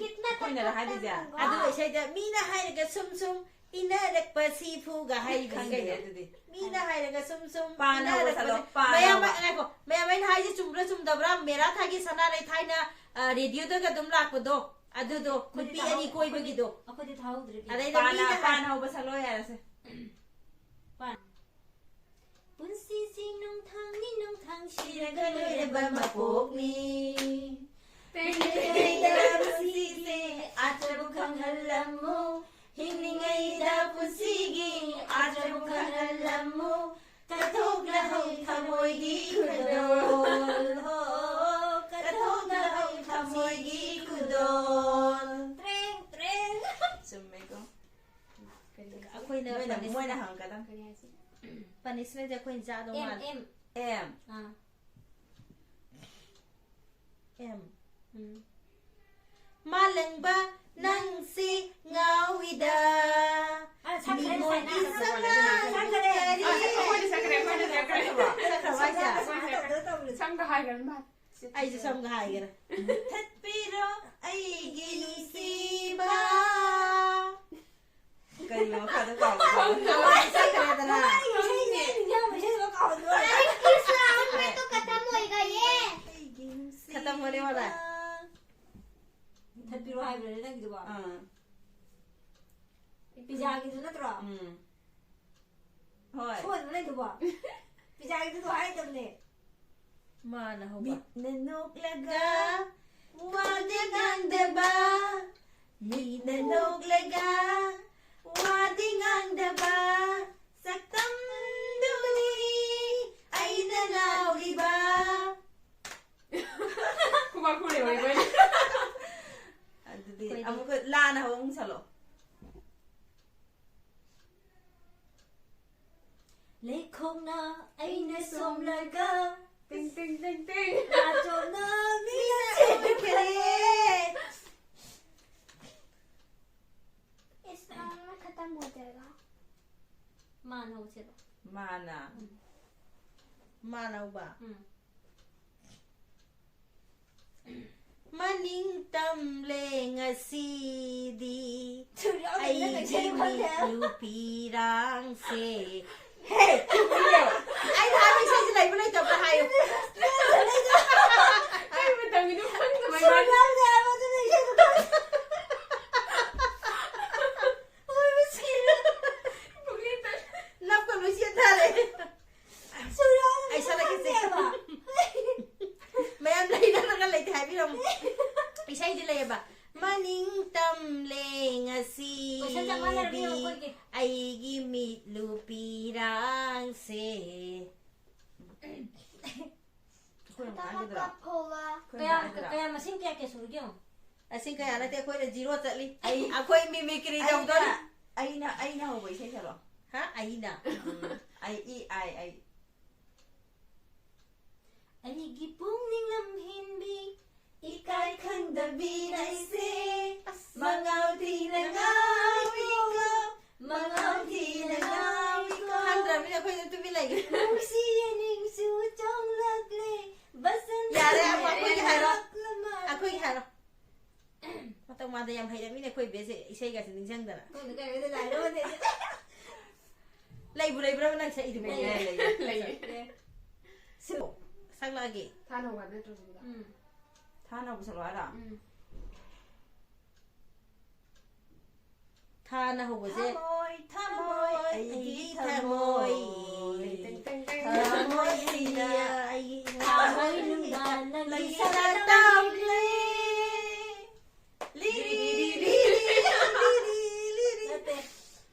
कितना ꯑꯩꯈꯣꯏꯅꯔ ꯍꯥꯏꯗꯣꯏꯁꯦ? ꯑꯗꯨ ꯏꯁꯩꯗ ꯃꯤꯅ ꯍꯥꯏꯔꯒ ꯁꯨꯝ ꯁꯨꯝ ꯏꯟꯅꯔꯛꯄ ꯁꯤꯐꯨꯒ ꯍꯥꯏꯔꯤꯕꯅꯤ ꯈꯪꯗꯦ ꯀꯩꯅꯣ꯫ ꯑꯗꯨꯗꯤ꯫ ꯃꯤꯅ ꯍꯥꯏꯔꯒ ꯁꯨꯝ ꯁꯨꯝ ꯄꯥꯟ ꯍꯧꯕ ꯏꯟꯅꯔꯛꯄꯁꯦ꯫ ꯁꯛꯂꯛꯑꯣ, ꯄꯥꯟ ꯃꯌꯥꯝ, ꯍꯧꯕ꯫ ꯉꯥꯏꯈꯣ, ꯃꯌꯥꯝ, ꯑꯩꯅ ꯍꯥꯏꯁꯦ ꯆꯨꯝꯕ꯭ꯔꯥ ꯆꯨꯝꯗꯕ꯭ꯔꯥ? ꯃꯦꯔꯥ ꯊꯥꯒꯤ ꯁꯅꯥꯔꯩ ꯊꯥꯏꯅ, ꯑ, ꯔꯦꯗꯤꯑꯣꯗꯒ ꯑꯗꯨꯝ ꯂꯥꯛꯄꯗꯣ, ꯑꯗꯨꯗꯣ, ꯑꯩꯈꯣꯏꯗꯤ ꯅꯨꯄꯤ ꯇꯥꯍꯧ-, ꯑꯅꯤ ꯀꯣꯏꯕꯒꯤꯗꯣ꯫ ꯑꯩꯈꯣꯏꯗꯤ ꯇꯥꯍꯧꯗ꯭ꯔꯦ꯫ ꯑꯗꯩꯗ ꯄꯥꯟ, ꯃꯤꯅ ꯍꯥꯏ- ꯄꯥꯟ ꯍꯧꯕ ꯁꯛꯂꯛꯑꯣ ꯌꯥꯔꯦꯁꯦ꯫ ꯄꯥꯟ꯫ ꯄꯨꯟꯁꯤꯁꯤ ꯅꯨꯡꯊꯥꯡꯅꯤ, ꯅꯨꯡꯊꯥꯡ ꯁꯤꯔꯒ ꯂꯣꯏꯔꯕ ꯃꯄꯣꯛꯅꯤ꯫ ꯍꯤꯡꯂꯤꯉꯩꯗ ꯄꯨꯟꯁꯤꯁꯦ ꯑꯥꯔꯊꯕꯨ ꯈꯪꯍꯜꯂꯝꯃꯨ꯫ ꯍꯤꯡꯂꯤꯉꯩꯗ ꯄꯨꯟꯁꯤꯒꯤ ꯑꯥꯔꯊꯕꯨ ꯈꯪꯍꯜꯂꯝꯃꯨ꯫ ꯀꯠꯊꯣꯛꯂꯍꯧ ꯊꯃꯣꯏꯒꯤ ꯈꯨꯗꯣꯜ ꯍꯣ꯫ ꯀꯠꯊꯣꯛꯂꯍꯧ ꯊꯃꯣꯏꯒꯤ ꯈꯨꯗꯣꯜ꯫ ꯇ꯭ꯔꯦꯡ, ꯇ꯭ꯔꯦꯡ꯫ ꯆꯨꯝꯃꯦꯀꯣ꯫ ꯑꯩꯈꯣꯏꯅ ꯅꯣꯏꯅ, ꯄꯅꯤꯁ-, ꯃꯣꯏꯅ ꯍꯪꯉꯛꯀꯗꯕ꯫ ꯀꯔꯤ ꯍꯥꯏꯁꯤ? ꯄꯅꯤꯁꯃꯦꯟꯁꯦ ꯑꯩꯈꯣꯏꯅ ꯆꯥꯗꯧ ꯑꯦꯝ, ꯃꯥꯜꯂꯦ꯫ ꯑꯦꯝ꯫ ꯑꯦꯝ꯫ ꯑꯥ꯫ ꯑꯦꯝ꯫ ꯎꯝ꯫ ꯃꯥꯂꯪꯕ ꯅꯪꯁꯤ ꯉꯥꯎꯏꯗ꯫ ꯑ, ꯁꯛꯈ꯭ꯔꯦ ꯉꯁꯥꯏ ꯃꯤꯉꯣꯟꯒꯤ ꯅꯪ꯫ ꯁꯛꯈ꯭ꯔꯦ꯫ ꯁꯛꯈ꯭ꯔꯦ꯫ ꯑ, ꯑꯩꯈꯣꯏꯅ ꯁꯛꯈ꯭ꯔꯦ, ꯑꯩꯈꯣꯏꯅ ꯁꯛꯈ꯭ꯔꯦ꯫ ꯁꯛꯈ꯭ꯔꯕ ꯍꯥꯏꯁꯦ? ꯑꯩꯈꯣꯏꯅ ꯁꯛꯈ꯭ꯔꯦ꯫ ꯁꯝꯒ ꯍꯥꯏꯈ꯭ꯔꯕ ꯃꯥꯜꯂꯦ꯫ ꯑꯩꯁꯨ ꯁꯝꯒ ꯍꯥꯏꯈ꯭ꯔꯦ꯫ ꯃꯨꯊꯠꯄꯤꯔꯣ ꯑꯩꯒꯤ ꯅꯨꯡꯁꯤꯕ꯫ ꯀꯔꯤꯅꯣ ꯃꯈꯥꯗ ꯀꯥꯎꯕ? ꯈꯪꯗꯦ꯫ ꯆꯠꯈ꯭ꯔꯦꯗꯅ꯫ ꯃꯃꯥꯡꯒꯤ ꯏꯁꯩꯁꯦ ꯅꯤꯡꯁꯤꯡꯕ ꯏꯁꯩꯗꯣ ꯀꯥꯎꯊꯣꯛꯑꯦ꯫ ꯑꯩꯒꯤ ꯁꯥꯎꯟ ꯃꯦꯠꯇꯣ ꯈꯇꯝ ꯑꯣꯏꯒꯔꯦ꯫ ꯑꯩꯒꯤ ꯅꯨꯡꯁꯤꯕ꯫ ꯈꯇꯝ ꯑꯣꯏꯔꯦ ꯋꯥꯂꯦ꯫ ꯃꯨꯊꯠꯄꯤꯔꯣ ꯍꯥꯏꯕ꯭ꯔꯥꯅꯦ ꯅꯪꯒꯤꯗꯨꯕꯣ? ꯑꯥ꯫ ꯄꯤꯖꯥꯒꯤꯗꯨ ꯅꯠꯇ꯭ꯔꯣ? ꯎꯝ꯫ ꯍꯣꯏ꯫ ꯁꯣꯏꯗꯅ ꯂꯩꯗꯨꯕꯣ? ꯄꯤꯖꯥꯒꯤꯗꯨ ꯍꯥꯏꯗꯕꯅꯦ꯫ ꯃꯥꯅ ꯍꯧꯕ꯫ ꯃꯤꯠꯅ ꯅꯣꯛꯂꯒ ꯋꯥꯗꯤ ꯉꯥꯡꯗꯕ, ꯃꯤꯠꯅ ꯅꯣꯛꯂꯒ ꯋꯥꯗꯤ ꯉꯥꯡꯗꯕ, ꯁꯛꯇꯝꯗꯨꯅꯤ ꯑꯩꯅ ꯂꯥꯎꯔꯤꯕ꯫ ꯈꯨꯕꯥꯛ ꯈꯨꯔꯦ ꯑꯣꯏꯕ꯫ ꯑꯗꯨꯗꯤ ꯑꯩꯈꯣꯏꯗꯤ ꯑꯃꯨꯛꯀ ꯂꯥꯅ ꯍꯧꯕ ꯑꯃꯨꯛ ꯁꯥꯜꯂꯛꯑꯣ꯫ ꯂꯩꯈꯣꯡꯅ ꯑꯩꯅ ꯁꯣꯝꯂꯒ, ꯇꯤꯡ, ꯇꯤꯡ, ꯇꯤꯡ, ꯇꯤꯡ꯫ ꯅꯥꯆꯣꯝꯅ ꯃꯤꯅ ꯁꯦꯝꯈ꯭ꯔꯦ꯫ ꯏꯁ, ꯑꯃ ꯈꯛꯇꯪ ꯃꯣꯗꯦꯜꯂꯣ? ꯃꯥꯅ ꯍꯧꯁꯦꯕ꯫ ꯃꯥꯅ꯫ ꯎꯝ꯫ ꯃꯥꯅ ꯍꯧꯕ? ꯎꯝ꯫ ꯃꯅꯤꯡ ꯇꯝꯂꯦ ꯉꯁꯤꯗꯤ ꯁꯨꯔ ꯌꯥꯎꯗꯕꯅꯤꯅ ꯑꯩꯒꯤ ꯀꯩꯁꯨ ꯈꯟꯗꯦ꯫ ꯃꯤꯠꯂꯨ ꯄꯤꯔꯥꯡꯁꯦ꯫ ꯍꯦ, ꯆꯨꯝꯃꯤꯅꯦ꯫ ꯑꯩꯅ ꯍꯥꯏꯕ ꯏꯁꯩꯁꯦ ꯂꯩꯕ ꯂꯩꯇꯕ꯭ꯔꯥ ꯍꯥꯏꯌꯨ꯫ ꯀꯩ ꯃꯇꯝꯒꯤꯅꯣ ꯈꯪꯗꯕꯩ ꯁꯨꯔ ꯋꯥꯅꯤ꯫ ꯌꯥꯎꯗꯦ ꯍꯥꯏꯕ ꯑꯗꯨꯅ ꯏꯁꯩꯗꯣ ꯈꯪꯗꯦ꯫ ꯍꯣꯏ, ꯃꯁꯤ꯫ ꯄꯨꯛꯅꯤꯡ ꯇꯠ-, ꯅꯞꯀ ꯂꯣꯏ ꯆꯦꯟꯊꯔꯦ꯫ ꯁꯨꯔ ꯌꯥꯎꯗꯕꯅꯤꯅ ꯑꯩ ꯁꯠꯂꯛꯀꯦꯁꯦ꯫ ꯈꯪꯗꯦꯕ꯫ ꯃꯌꯥꯝ ꯂꯩꯅꯔꯒ ꯂꯩꯇꯦ ꯍꯥꯏꯕꯤꯔꯝꯃꯨ꯫ ꯃꯅꯤꯡ ꯇꯝꯂꯦ ꯉꯁꯤꯗꯤ꯫ Question ꯆꯞ ꯃꯥꯟꯅꯔꯕ ꯌꯦꯡꯉꯣ ꯑꯩꯈꯣꯏꯒꯤ꯫ ꯑꯩꯒꯤ ꯃꯤꯠꯂꯨ ꯄꯤꯔꯥꯡꯁꯦ꯫ ꯑꯩꯈꯣꯏꯅ ꯍꯥꯏꯒꯗ꯭ꯔꯣ? ꯑꯩꯈꯣꯏꯅ ꯀꯌꯥ, ꯍꯥꯏꯒꯗ꯭ꯔꯣ? ꯀꯌꯥ, ꯃꯁꯤꯡ ꯀꯌꯥ ꯀꯌꯥ ꯁꯨꯔꯒꯦ ꯌꯦꯡꯉꯣ꯫ ꯃꯁꯤꯡ ꯀꯌꯥ ꯅꯠꯇꯦ, ꯑꯩꯈꯣꯏꯅ zero ꯆꯠꯂꯤ꯫ ꯑꯩ, ꯑꯩꯈꯣꯏ mimicry ꯑꯩꯅ, ꯇꯧꯗꯣꯔꯤ꯫ ꯑꯩꯅ, ꯑꯩꯅ ꯍꯧꯕ ꯏꯁꯩ ꯁꯛꯂꯛꯑꯣ꯫ ꯍꯥ? ꯑꯩꯅ? ꯎꯝ, ꯑꯩ, ꯏ, ꯑꯥꯏ, ꯑꯩ꯫ ꯑꯩꯒꯤ ꯄꯨꯛꯅꯤꯡ ꯂꯝꯍꯦꯟꯕꯤ, ꯏꯀꯥꯏ ꯈꯪꯗꯕꯤ ꯅꯪꯁꯦ꯫ ꯑꯁ꯫ ꯃꯉꯥꯎ ꯊꯤꯅ ꯉꯥꯎꯏꯀꯣ, ꯃꯉꯥꯎ ꯊꯤꯅ ꯉꯥꯎꯏꯀꯣ꯫ ꯈꯪꯗ꯭ꯔꯕꯅꯤꯅ ꯑꯩꯈꯣꯏ ꯑꯗꯨꯝ ꯇꯨꯃꯤꯟ ꯂꯩꯒꯦ꯫ ꯅꯨꯡꯁꯤꯌꯦ ꯅꯤꯡꯁꯨ ꯆꯣꯡꯂꯛꯂꯦ, ꯕꯁꯟꯇ ꯌꯥꯔꯦ, ꯑꯩꯈꯣꯏꯒꯤ ꯍꯥꯏꯔꯣ꯫ ꯂꯥꯛꯂ ꯃꯥꯜꯂꯦ꯫ ꯑꯩꯈꯣꯏꯒꯤ ꯍꯥꯏꯔꯣ꯫ ꯃꯇꯧ ꯃꯥꯟꯗ ꯌꯥꯝ ꯍꯩꯔꯝꯃꯤꯅꯦ ꯑꯩꯈꯣꯏ ꯕꯦꯁꯁꯦ, ꯏꯁꯩꯒꯁꯦ ꯅꯤꯡꯁꯤꯡꯗꯅ꯫ ꯈꯪꯗꯦ ꯀꯩꯅꯣꯗ ꯂꯥꯏꯔꯣꯟꯗꯤ꯫ ꯂꯩꯕꯨ ꯂꯩꯕ꯭ꯔꯕ ꯅꯪ ꯁꯛꯏꯗꯨꯕꯨ? ꯂꯩꯌꯦ, ꯂꯩꯌꯦ, ꯂꯩꯌꯦ꯫ ꯁꯨ-, ꯁꯛꯂꯛꯑꯒꯦ꯫ ꯊꯥꯅ ꯍꯧꯕ ꯍꯥꯏꯕ ꯅꯠꯇ꯭ꯔꯣ ꯁꯤꯒꯤꯗꯣ? ꯎꯝ꯫ ꯊꯥꯅ ꯍꯧꯕ ꯁꯛꯂꯛꯑꯣ ꯍꯥꯏꯔꯣ? ꯎꯝ꯫ ꯊꯥꯅ ꯍꯧꯕꯁꯦ꯫ ꯊꯃꯣꯏ, ꯊꯃꯣꯏ, ꯑꯩꯒꯤ ꯑꯩꯒꯤ ꯊꯃꯣꯏ꯫ ꯊꯃꯣꯏ꯫ ꯇꯦꯡ, ꯇꯦꯡ, ꯇꯦꯡ, ꯇꯦꯡ꯫ ꯊꯃꯣꯏꯁꯤꯗ ꯑꯩꯒꯤ ꯊꯃꯣꯏ ꯅꯨꯡꯗꯥꯡ ꯅꯪꯒꯤ ꯂꯩꯒꯤ ꯁꯛꯇꯝ ꯇꯝꯂꯤ꯫ ꯂꯤꯔꯤ, ꯂꯤꯔꯤ, ꯂꯤꯔꯤ, ꯂꯤꯔꯤ, ꯂꯤꯔꯤ꯫ ꯅꯠꯇꯦ꯫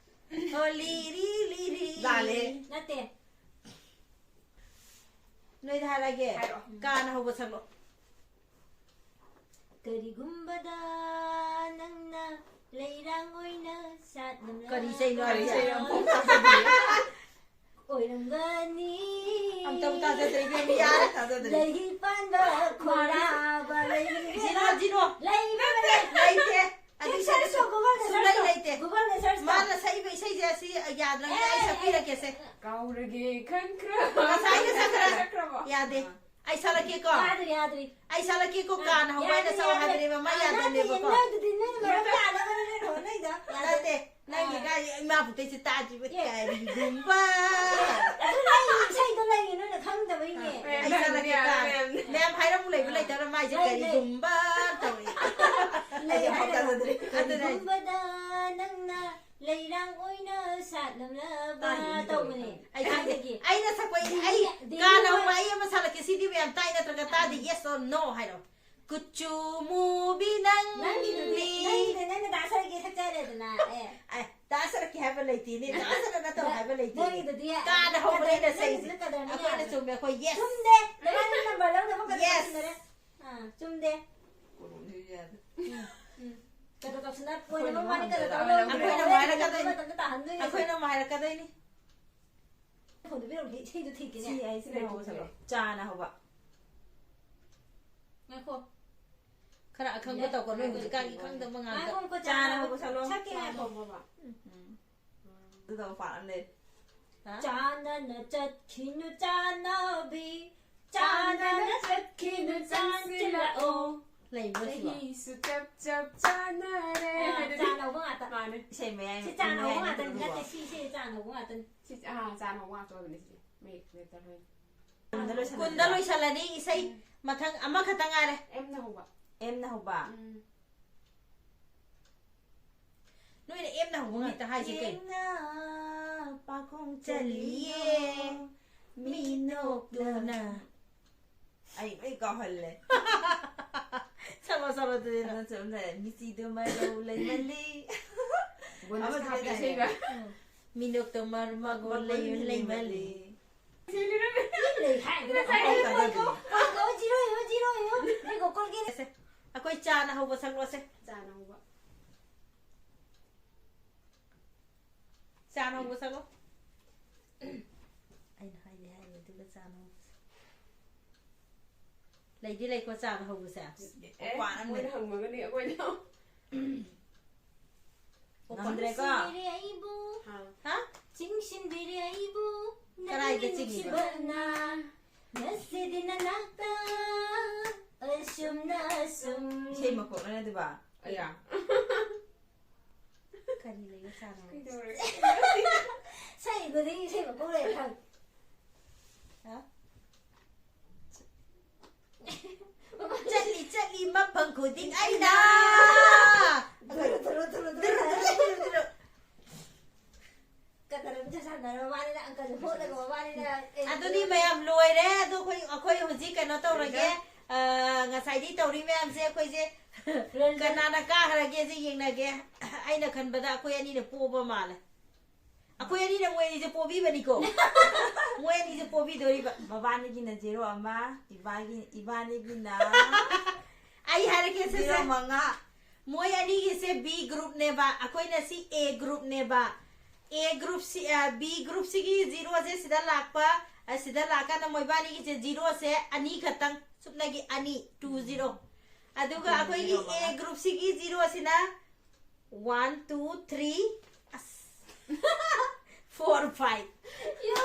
ꯑꯣ, ꯂꯤꯔꯤ, ꯂꯤꯔꯤ꯫ ꯂꯥꯜꯂꯦ꯫ ꯅꯠꯇꯦ꯫ ꯅꯣꯏꯗ ꯍꯥꯏꯔꯛꯑꯒꯦ꯫ ꯍꯥꯏꯔꯛꯑꯣ꯫ ꯀꯥꯅ ꯍꯧꯕ ꯁꯛꯂꯛꯑꯣ꯫ ꯀꯔꯤꯒꯨꯝꯕꯗ ꯅꯪꯅ ꯂꯩꯔꯥꯡ ꯑꯣꯏꯅ ꯁꯥꯠꯂꯝꯂꯕ ꯀꯔꯤ ꯏꯁꯩꯅꯣ ꯀꯔꯤ ꯍꯥꯏꯁꯦ? ꯏꯁꯩꯅꯣ? ꯑꯣꯏꯔꯝꯒꯅꯤ꯫ ꯑꯝꯇꯕꯨ ꯇꯥꯖꯗ꯭ꯔꯦ ꯏꯕꯦꯝꯃ, ꯌꯥꯔꯦ꯫ ꯇꯥꯖꯗ꯭ꯔꯦ꯫ ꯂꯩ ꯄꯥꯟꯕ ꯈꯣꯏꯔꯥꯕ ꯂꯩ꯫ Zero, zero. ꯂꯩꯕ ꯂꯩ꯫ ꯂꯩꯇꯦ꯫ ꯑꯗꯨ search ꯇꯧ, Google ꯗ search ꯁꯨꯡꯂꯩ ꯇꯧ꯫ ꯂꯩꯇꯦ꯫ Google ꯗ search ꯇꯧ꯫ ꯃꯥꯅ ꯁꯛꯏꯕ ꯏꯁꯩꯁꯦ ꯑꯁꯤ ꯌꯥꯗ꯭ꯔꯕꯅꯤꯅ ꯑꯩ ꯑꯦ, ꯑꯦ, ꯁꯛꯄꯤꯔꯛꯀꯦꯁꯦ꯫ ꯑꯦ꯫ ꯀꯥꯎꯔꯒꯦ ꯈꯟꯈ꯭ꯔꯕ꯫ ꯉꯁꯥꯏꯅ ꯁꯛꯈ꯭ꯔꯦ꯫ ꯁꯛꯈ꯭ꯔꯕꯣ? ꯌꯥꯗꯦ꯫ ꯑꯥ꯫ ꯑꯩ ꯁꯛꯂꯛꯀꯦꯀꯣ꯫ ꯌꯥꯗ꯭ꯔꯤ, ꯌꯥꯗ꯭ꯔꯤ꯫ ꯑꯩ ꯁꯛꯂꯛꯀꯦꯀꯣ, ꯑꯥ, ꯀꯥꯅ ꯍꯧꯕ ꯍꯥꯏꯅ ꯌꯥꯗ꯭ꯔꯤ, ꯁꯛꯑꯣ ꯌꯥꯗ꯭ꯔꯤ꯫ ꯍꯥꯏꯕꯅꯦꯕ, ꯃꯥ ꯑꯥ, ꯅꯠꯇꯦ, ꯌꯥꯗꯕꯅꯦꯕꯀꯣ꯫ ꯅꯪꯗꯨꯗꯤ ꯅꯪ ꯃꯔꯝ ꯇꯥꯅꯕꯅꯦ ꯍꯣꯠꯅꯩꯗꯣ꯫ ꯌꯥꯗꯦ꯫ ꯅꯠꯇꯦ, ꯅꯪꯒꯤ ꯑꯥ꯫ ꯀꯥꯏ ꯏꯃꯥ ꯄꯨꯛꯇꯩꯁꯦ ꯇꯥꯗ꯭ꯔꯤꯕ ꯑꯦ꯫ ꯀꯔꯤꯒꯨꯝꯕ꯫ ꯑꯗꯨ ꯅꯪ ꯏꯁꯩꯗꯣ ꯂꯩꯌꯦ, ꯅꯣꯏꯅ ꯈꯪꯗꯕꯩꯅꯦ꯫ ꯑꯥ꯫ ꯑꯦ, ꯑꯩ ꯅꯪꯒꯤꯗꯤ ꯁꯛꯂꯛꯀꯦ, ꯀꯥ-, ꯌꯥꯔꯦ, ꯃꯌꯥꯝ꯫ ꯃꯌꯥꯝ ꯍꯥꯏꯔꯝꯃꯨ ꯂꯩꯕ ꯑꯥ꯫ ꯂꯩꯇꯕ꯭ꯔꯥ ꯃꯥꯏꯁꯦ ꯂꯩ, ꯂꯩ꯫ ꯀꯔꯤꯒꯨꯝꯕ ꯇꯧꯔꯤ꯫ ꯂꯩ ꯑꯩ ꯍꯥꯏꯔꯝꯃꯨ꯫ ꯍꯧꯒꯠꯂꯗ꯭ꯔꯦ꯫ ꯑꯗꯨꯅꯦ꯫ ꯀꯔꯤꯒꯨꯝꯕꯗ ꯅꯪꯅ ꯂꯩꯔꯥꯡ ꯑꯣꯏꯅ ꯁꯥꯠꯂꯝꯂꯕ ꯇꯥꯏꯅꯦ ꯇꯧꯕꯅꯦ꯫ ꯇꯧꯔꯤ꯫ ꯑꯩ ꯈꯪꯗꯦ꯫ ꯊꯥꯏꯅꯒꯤ꯫ ꯑꯩꯅ ꯁꯛꯄ ꯑꯩ, ꯑꯩ ꯗꯤꯜꯂꯤ ꯀꯥꯅ ꯍꯧꯕ ꯍꯣꯏ꯫ ꯑꯩ ꯑꯃ ꯁꯥꯠꯂꯛꯀꯦ, ꯁꯤꯗꯤ ꯃꯌꯥꯝ ꯇꯥꯏ ꯅꯠꯇ꯭ꯔꯒ ꯇꯥꯗꯦ, yes or no ꯍꯥꯏꯔꯣ꯫ ꯀꯨꯆꯨ ꯃꯨꯕꯤ ꯅꯪ ꯅꯪꯒꯤꯗꯨꯗꯤ, ꯅꯪꯒꯤꯗꯤ, ꯅꯪꯅ ꯗꯥꯟꯁꯔꯒꯤ ꯁꯛꯆꯔꯦꯗꯅ, ꯑꯦ꯫ ꯑꯦ, ꯗꯥꯟꯁꯔꯒꯤ ꯍꯥꯏꯕ ꯂꯩꯇꯦꯅꯦ, ꯗꯥꯟꯁꯔ ꯅꯠꯇꯕ ꯍꯥꯏꯕ ꯂꯩꯇꯦ꯫ ꯅꯪꯒꯤꯗꯨꯗꯤ ꯀꯥꯗ ꯍꯧꯕ ꯂꯩꯅ ꯁꯛꯏꯁꯦ꯫ ꯅꯪꯒꯤꯗꯨꯅ ꯀꯗꯔꯅꯤ ꯑꯩꯈꯣꯏꯅ ꯌꯥꯗꯦ꯫ ꯆꯨꯝꯃꯦ, ꯑꯩꯈꯣꯏ, yes꯫ ꯆꯨꯝꯗꯦ꯫ ꯅꯕꯥꯅꯤ ꯅꯝꯕꯔ ꯂꯧꯅꯕ ꯀꯗꯔ Yes꯫ ꯇꯧꯁꯤꯟꯅꯔꯦ꯫ ꯑꯥ, ꯆꯨꯝꯗꯦ꯫ ꯀꯣꯂꯣꯝꯁꯤꯁꯨ ꯌꯥꯗꯦ꯫ ꯎꯝ, ꯎꯝ꯫ ꯀꯩꯅꯣ ꯇꯧꯁꯤꯟꯅ-, ꯀꯣꯏꯅ ꯑꯩꯈꯣꯏꯅ ꯃꯕꯥꯅꯤ ꯀꯩꯅꯣ ꯇꯧ ꯍꯥꯏꯔꯛꯀꯗꯣꯏꯅꯤ꯫ ꯂꯩꯔꯝꯗ꯭ꯔꯦ꯫ ꯑꯩꯈꯣꯏꯅ ꯑꯃꯨꯛ ꯍꯥꯏꯔꯛꯀꯗꯣꯏꯅꯤ꯫ ꯃꯇꯝꯗ ꯇꯥꯍꯟꯗꯣꯏꯅꯦ꯫ ꯑꯩꯈꯣꯏꯅ ꯑꯃꯨꯛ ꯍꯥꯏꯔꯛꯀꯗꯣꯏꯅꯤ꯫ ꯐꯣꯟꯗꯣ ꯄꯤꯔꯝꯒꯦ, ꯏꯁꯩꯗꯣ ꯊꯤꯒꯦꯅꯦ꯫ ꯁꯤ ꯑꯩ ꯁꯤꯅ ꯍꯧꯕ ꯁꯛꯂꯣ꯫ ꯆꯥꯅ ꯍꯧꯕ꯫ ꯉꯥꯏꯈꯣ꯫ ꯈꯔ ꯑꯈꯪꯕ ꯇꯧꯀꯣ, ꯅꯣꯏ ꯍꯧꯖꯤꯛꯀꯥꯟꯒꯤ ꯈꯪꯗꯕ ꯉꯥꯛꯇ꯫ ꯉꯥꯏꯈꯣ, ꯉꯥꯏꯈꯣ, ꯆꯥꯅ ꯆꯥꯅ ꯍꯧꯕ ꯁꯛꯂꯣ꯫ ꯁꯛꯀꯦ, ꯉꯥꯏꯈꯣ꯫ ꯎꯝ꯫ ꯑꯗꯨꯗ ꯃꯄꯥꯟ ꯑꯃ ꯂꯩ꯫ ꯍꯥ? ꯆꯥꯟꯅꯅ ꯆꯠꯈꯤꯅꯨ ꯆꯥꯟꯅꯕꯤ, ꯆꯥꯟꯅꯅ ꯆꯠꯈꯤꯅꯨ ꯆꯥꯟꯁꯤꯜꯂꯛꯑꯣ꯫ ꯂꯩꯕ꯭ꯔꯣ ꯁꯤꯕꯣ? ꯆꯍꯤꯁꯨ ꯆꯞ ꯆꯞ ꯆꯥꯟꯅꯔꯦ꯫ ꯑꯥ, ꯍꯥꯏꯗꯨꯗꯤ꯫ ꯆꯥꯅ ꯍꯧꯕ ꯉꯥꯛꯇ꯫ ꯃꯥꯅꯦ꯫ ꯏꯁꯩ ꯃꯌꯥꯏ, ꯁꯤ ꯆꯥꯅ ꯍꯧꯕ ꯃꯌꯥꯏ ꯉꯥꯛꯇꯅꯤ꯫ ꯅꯠꯇ꯭ꯔꯣ? ꯅꯠꯇꯦ, ꯁꯤ, ꯁꯤ ꯆꯥꯅ ꯍꯧꯕ ꯉꯥꯛꯇꯅꯤ꯫ ꯁꯤ, ꯑꯥ, ꯆꯥꯅ ꯍꯧꯕ ꯉꯥꯛꯇ ꯑꯣꯏꯕꯅꯦ ꯁꯤꯁꯦ꯫ ꯃꯌꯦꯛ letter ꯍꯣꯏ꯫ ꯀꯨꯟꯗ ꯂꯣꯏꯁꯜꯂꯅꯤ꯫ ꯀꯨꯟꯗ ꯂꯣꯏꯁꯜꯂꯅꯤ ꯏꯁꯩ꯫ ꯎꯝ꯫ ꯃꯊꯪ ꯑꯃꯈꯛꯇ ꯉꯥꯏꯔꯦ꯫ M ꯅ ꯍꯧꯕ꯫ M ꯅ ꯍꯧꯕ꯫ ꯎꯝ꯫ ꯅꯣꯏꯅ M ꯅ ꯍꯧꯕ ꯉꯥꯛꯇ ꯍꯥꯏꯁꯦ ꯀꯩ? ꯃꯤꯠꯌꯦꯡꯅ ꯄꯥꯈꯣꯡ ꯆꯜꯂꯤꯌꯦ, ꯃꯤꯅꯣꯛꯇꯨꯅ꯫ ꯑꯩ ꯂꯣꯏ ꯀꯥꯎꯍꯜꯂꯦ꯫ ꯁꯛꯂꯣ, ꯁꯛꯂꯣ ꯑꯗꯨꯗꯤ ꯅꯪ꯫ ꯑꯗꯨ ꯆꯨꯝ ꯂꯩꯔꯦ꯫ ꯃꯤꯆꯤꯗꯨ ꯃꯔꯧ ꯂꯩꯃꯜꯂꯤ꯫ ꯕꯣꯅꯁ ꯑꯃꯗꯨꯗꯤ ꯍꯥꯞꯄꯦ ꯂꯩꯔꯦ꯫ ꯏꯁꯩꯗ꯫ ꯎꯝ꯫ ꯃꯤꯅꯣꯛꯇꯣ ꯃꯔ-, ꯃꯒꯨꯟ ꯂꯩ-, ꯂꯩꯃꯜꯂꯤ꯫ ꯂꯩ ꯍꯥꯏꯗꯅ꯫ ꯉꯁꯥꯏ ꯑꯩꯈꯣꯏ ꯇꯥꯗꯗꯤ꯫ ꯀꯣꯜ ꯀꯣꯜ ꯖꯤꯔꯣ ꯌꯦꯡꯉꯣ, ꯖꯤꯔꯣ ꯌꯦꯡꯉꯣ꯫ ꯌꯦꯡꯉꯣ, ꯀꯣꯜꯒꯤ꯫ ꯑꯩꯈꯣꯏ ꯆꯥꯅ ꯍꯧꯕ ꯁꯛꯂꯣꯁꯦ꯫ ꯆꯥꯅ ꯍꯧꯕ꯫ ꯆꯥꯅ ꯍꯧꯕ ꯁꯛꯂꯣ꯫ ꯑꯩꯅ ꯍꯥꯏꯗꯤ ꯍꯥꯏꯔꯦ, ꯑꯗꯨꯒ ꯆꯥꯅ ꯍꯧꯕ ꯁꯛ-, ꯂꯩꯗꯤ ꯂꯩꯀꯣ ꯆꯥꯅ ꯍꯧꯕꯁꯦ꯫ ꯑꯦ, ꯃꯄꯥꯟ ꯑꯃ ꯃꯣꯏꯅ ꯂꯩ꯫ ꯍꯪꯕꯒꯅꯤ ꯑꯩꯈꯣꯏꯅ꯫ ꯉꯝꯗ꯭ꯔꯦꯀꯣ? ꯄꯥꯝꯁꯤꯟꯕꯤꯔꯦ ꯑꯩꯕꯨ꯫ ꯍꯥ? ꯍꯥ? ꯆꯤꯡꯁꯤꯟꯕꯤꯔꯦ ꯑꯩꯕꯨ꯫ ꯀꯗꯥꯏꯗ ꯅꯪꯒꯤ ꯆꯤꯡꯉꯤꯕ? ꯅꯨꯡꯁꯤꯕꯅ ꯉꯁꯤꯗꯤ ꯅꯅꯥꯛꯇ ꯑꯁꯨꯝꯅ ꯑꯁꯨꯝ꯫ ꯏꯁꯩ ꯃꯈꯣꯛ ꯂꯣꯏꯅꯗꯕ? ꯑꯌꯥ꯫ ꯀꯔꯤ ꯂꯩꯕ ꯆꯥꯅꯣ? ꯀꯩꯗꯧꯔꯒꯦ? ꯁꯛꯏ ꯈꯨꯗꯤꯡꯒꯤ ꯏꯁꯩ ꯃꯈꯣꯛ ꯂꯩ ꯈꯪ-, ꯍꯥ? ꯆꯠꯂꯤ, ꯆꯠꯂꯤ ꯃꯐꯝ ꯈꯨꯗꯤꯡ ꯑꯩꯅ꯫ ꯊꯨꯔꯨ, ꯊꯨꯔꯨ, ꯊꯨꯔꯨ, ꯊꯨꯔꯨ꯫ ꯀꯗꯔ ꯑꯝꯇ ꯁꯥꯟꯅꯔ ꯃꯕꯥꯅꯤꯅ ꯑꯪꯀꯜ ꯍꯣꯠꯂꯒ ꯃꯕꯥꯅꯤꯅ ꯑꯦ, ꯑꯗꯨꯗꯤ ꯃꯌꯥꯝ ꯂꯣꯏꯔꯦ꯫ ꯑꯗꯨ ꯑꯩꯈꯣꯏ, ꯑꯩꯈꯣꯏ ꯍꯧꯖꯤꯛ ꯀꯩꯅꯣ ꯇꯧꯔꯒꯦ꯫ ꯑ, ꯉꯁꯥꯏꯗꯤ ꯇꯧꯔꯤ ꯃꯌꯥꯝꯁꯦ ꯑꯩꯈꯣꯏꯁꯦ ꯀꯅꯥꯅ ꯀꯥꯈ꯭ꯔꯒꯦꯁꯦ ꯌꯦꯡꯅꯒꯦ꯫ ꯑꯩꯅ ꯈꯟꯕꯗ ꯑꯩꯈꯣꯏ ꯑꯅꯤꯅ ꯄꯣꯕ ꯃꯥꯜꯂꯦ꯫ ꯑꯩꯈꯣꯏ ꯑꯅꯤꯅ ꯃꯣꯏ ꯑꯅꯤꯁꯦ ꯄꯣꯕꯤꯕꯅꯤꯀꯣ꯫ ꯃꯣꯏ ꯑꯅꯤꯁꯦ ꯄꯣꯕꯤꯗꯣꯔꯤꯕ꯫ ꯃꯕꯥꯅꯤꯒꯤꯅ ꯖꯦꯔꯣ ꯑꯃ, ꯏꯕꯥꯒꯤ, ꯏꯕꯥꯅꯤꯒꯤꯅ ꯑꯩ ꯍꯥꯏꯔꯛꯀꯦ, ꯁꯦ, ꯖꯦꯔꯣ ꯁꯦ꯫ ꯃꯉꯥ꯫ ꯃꯣꯏ ꯑꯅꯤꯒꯤꯁꯦ ꯕꯤ ꯒ꯭ꯔꯨꯞꯅꯦꯕ, ꯑꯩꯈꯣꯏꯅ ꯁꯤ ꯑꯦ ꯒ꯭ꯔꯨꯞꯅꯦꯕ꯫ ꯑꯦ ꯒ꯭ꯔꯨꯞꯁꯤ, ꯑ, ꯕꯤ ꯒ꯭ꯔꯨꯞꯁꯤꯒꯤ ꯖꯤꯔꯣꯁꯦ ꯁꯤꯗ ꯂꯥꯛꯄ, ꯑ, ꯁꯤꯗ ꯂꯥꯛꯀꯥꯟꯗ ꯃꯣꯏꯕꯥꯅꯤꯒꯤꯁꯦ ꯖꯤꯔꯣꯁꯦ ꯑꯅꯤ ꯈꯛꯇꯪ, ꯁꯨꯞꯅꯒꯤ ꯑꯅꯤ, ꯇꯨ ꯖꯤꯔꯣ꯫ ꯑꯗꯨꯒ ꯇꯨ ꯑꯩꯈꯣꯏꯒꯤ ꯖꯤꯔꯣ ꯑꯦ ꯃꯉꯥ꯫ ꯒ꯭ꯔꯨꯞꯁꯤꯒꯤ ꯖꯤꯔꯣꯁꯤꯅ ꯋꯥꯟ, ꯇꯨ, ꯊ꯭ꯔꯤ, ꯑꯁ, ꯐꯣꯔ, ꯐꯥꯏꯚ꯫ ꯌꯥ!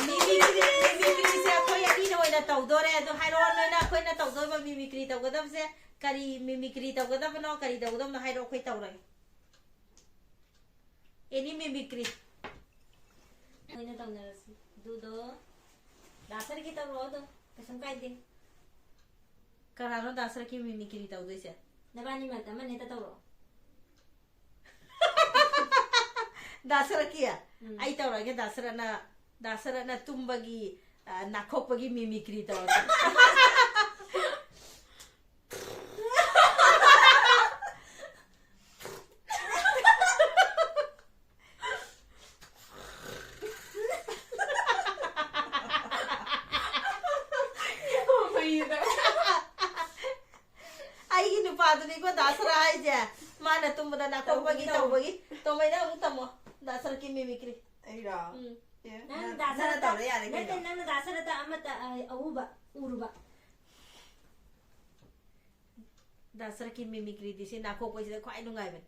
ꯃꯤꯃꯤꯀ꯭ꯔꯤ, ꯃꯤꯃꯤꯀ꯭ꯔꯤꯁꯦ ꯑꯩꯈꯣꯏ ꯑꯅꯤꯅ ꯑꯣꯏꯅ ꯇꯧꯗꯣꯔꯦ꯫ ꯑꯗꯣ ꯍꯥꯏꯔꯛꯑꯣ, ꯅꯣꯏꯅ ꯑꯩꯈꯣꯏꯅ ꯇꯧꯗꯣꯏꯕ ꯃꯤꯃꯤꯀ꯭ꯔꯤ ꯇꯧꯒꯗꯕꯁꯦ ꯀꯔꯤ ꯃꯤꯃꯤꯀ꯭ꯔꯤ ꯇꯧꯒꯗꯕꯅꯣ, ꯀꯔꯤ ꯇꯧꯒꯗꯕꯅꯣ ꯍꯥꯏꯔꯛꯑꯣ, ꯑꯩꯈꯣꯏ ꯇꯧꯔꯒꯦ꯫ ꯑꯦꯅꯤ ꯃꯤꯃꯤꯀ꯭ꯔꯤ꯫ ꯑꯩꯈꯣꯏꯅ ꯇꯧꯅꯔꯁꯤ꯫ ꯑꯗꯨꯗꯣ ꯗꯥ ꯁꯔꯒꯤ ꯇꯧꯔꯛꯑꯣ ꯑꯗꯣ꯫ ꯀꯩꯁꯨꯝ ꯀꯥꯏꯗꯦ꯫ ꯀꯅꯥꯅꯣ ꯗꯥ ꯁꯔꯒꯤ ꯃꯤꯃꯤꯀ꯭ꯔꯤ ꯇꯧꯗꯣꯏꯁꯦ? ꯅꯕꯥꯅꯤ ꯃꯔꯛꯇ ꯑꯃꯅ ꯍꯦꯛꯇ ꯇꯧꯔꯛꯑꯣ꯫ ꯗꯥ ꯁꯔꯒꯤ? ꯎꯝ꯫ ꯑꯩ ꯇꯧꯔꯒꯦ, ꯗꯥ ꯁꯔꯅ, ꯗꯥ ꯁꯔꯅ ꯇꯨꯝꯕꯒꯤ, ꯑ, ꯅꯥꯈꯣꯛꯄꯒꯤ ꯃꯤꯃꯤꯀ꯭ꯔꯤ ꯇꯧꯔꯒꯦ꯫ ꯑꯩꯒꯤ ꯅꯨꯄꯥꯗꯨꯅꯤꯀꯣ ꯗꯥ ꯁꯔ ꯍꯥꯏꯁꯦ꯫ ꯃꯥꯅ ꯇꯨꯝꯕꯗ ꯅꯥꯀꯣꯛꯄꯒꯤ ꯇꯧꯕꯒꯤ, ꯇꯧꯕꯒꯤ꯫ ꯇꯧꯕꯒꯤ꯫ ꯇꯣꯝꯕꯩ, ꯅꯪ ꯑꯃꯨꯛ ꯇꯝꯃꯣ꯫ ꯗꯥ ꯁꯔꯒꯤ ꯃꯤꯃꯤꯀ꯭ꯔꯤ꯫ ꯑꯩꯔꯣ? ꯎꯝ꯫ ꯑꯦ, ꯅꯪ ꯅꯪ, ꯗꯥ ꯅꯪꯅ ꯁꯔꯗ ꯇꯧꯔ ꯌꯥꯔꯦ ꯅꯠꯇꯦ, ꯀꯩꯅꯣ꯫ ꯅꯪꯅ ꯗꯥ ꯁꯔꯗ ꯑꯃꯠꯇ, ꯑ, ꯑꯎꯕ, ꯎꯔꯨꯕ꯫ ꯗꯥ ꯁꯔꯒꯤ ꯃꯤꯃꯤꯀ꯭ꯔꯤꯗꯤ ꯁꯤ ꯅꯥꯀꯣꯛꯄꯁꯤꯗ ꯈ꯭ꯋꯥꯏ ꯅꯨꯡꯉꯥꯏꯕꯅꯤ꯫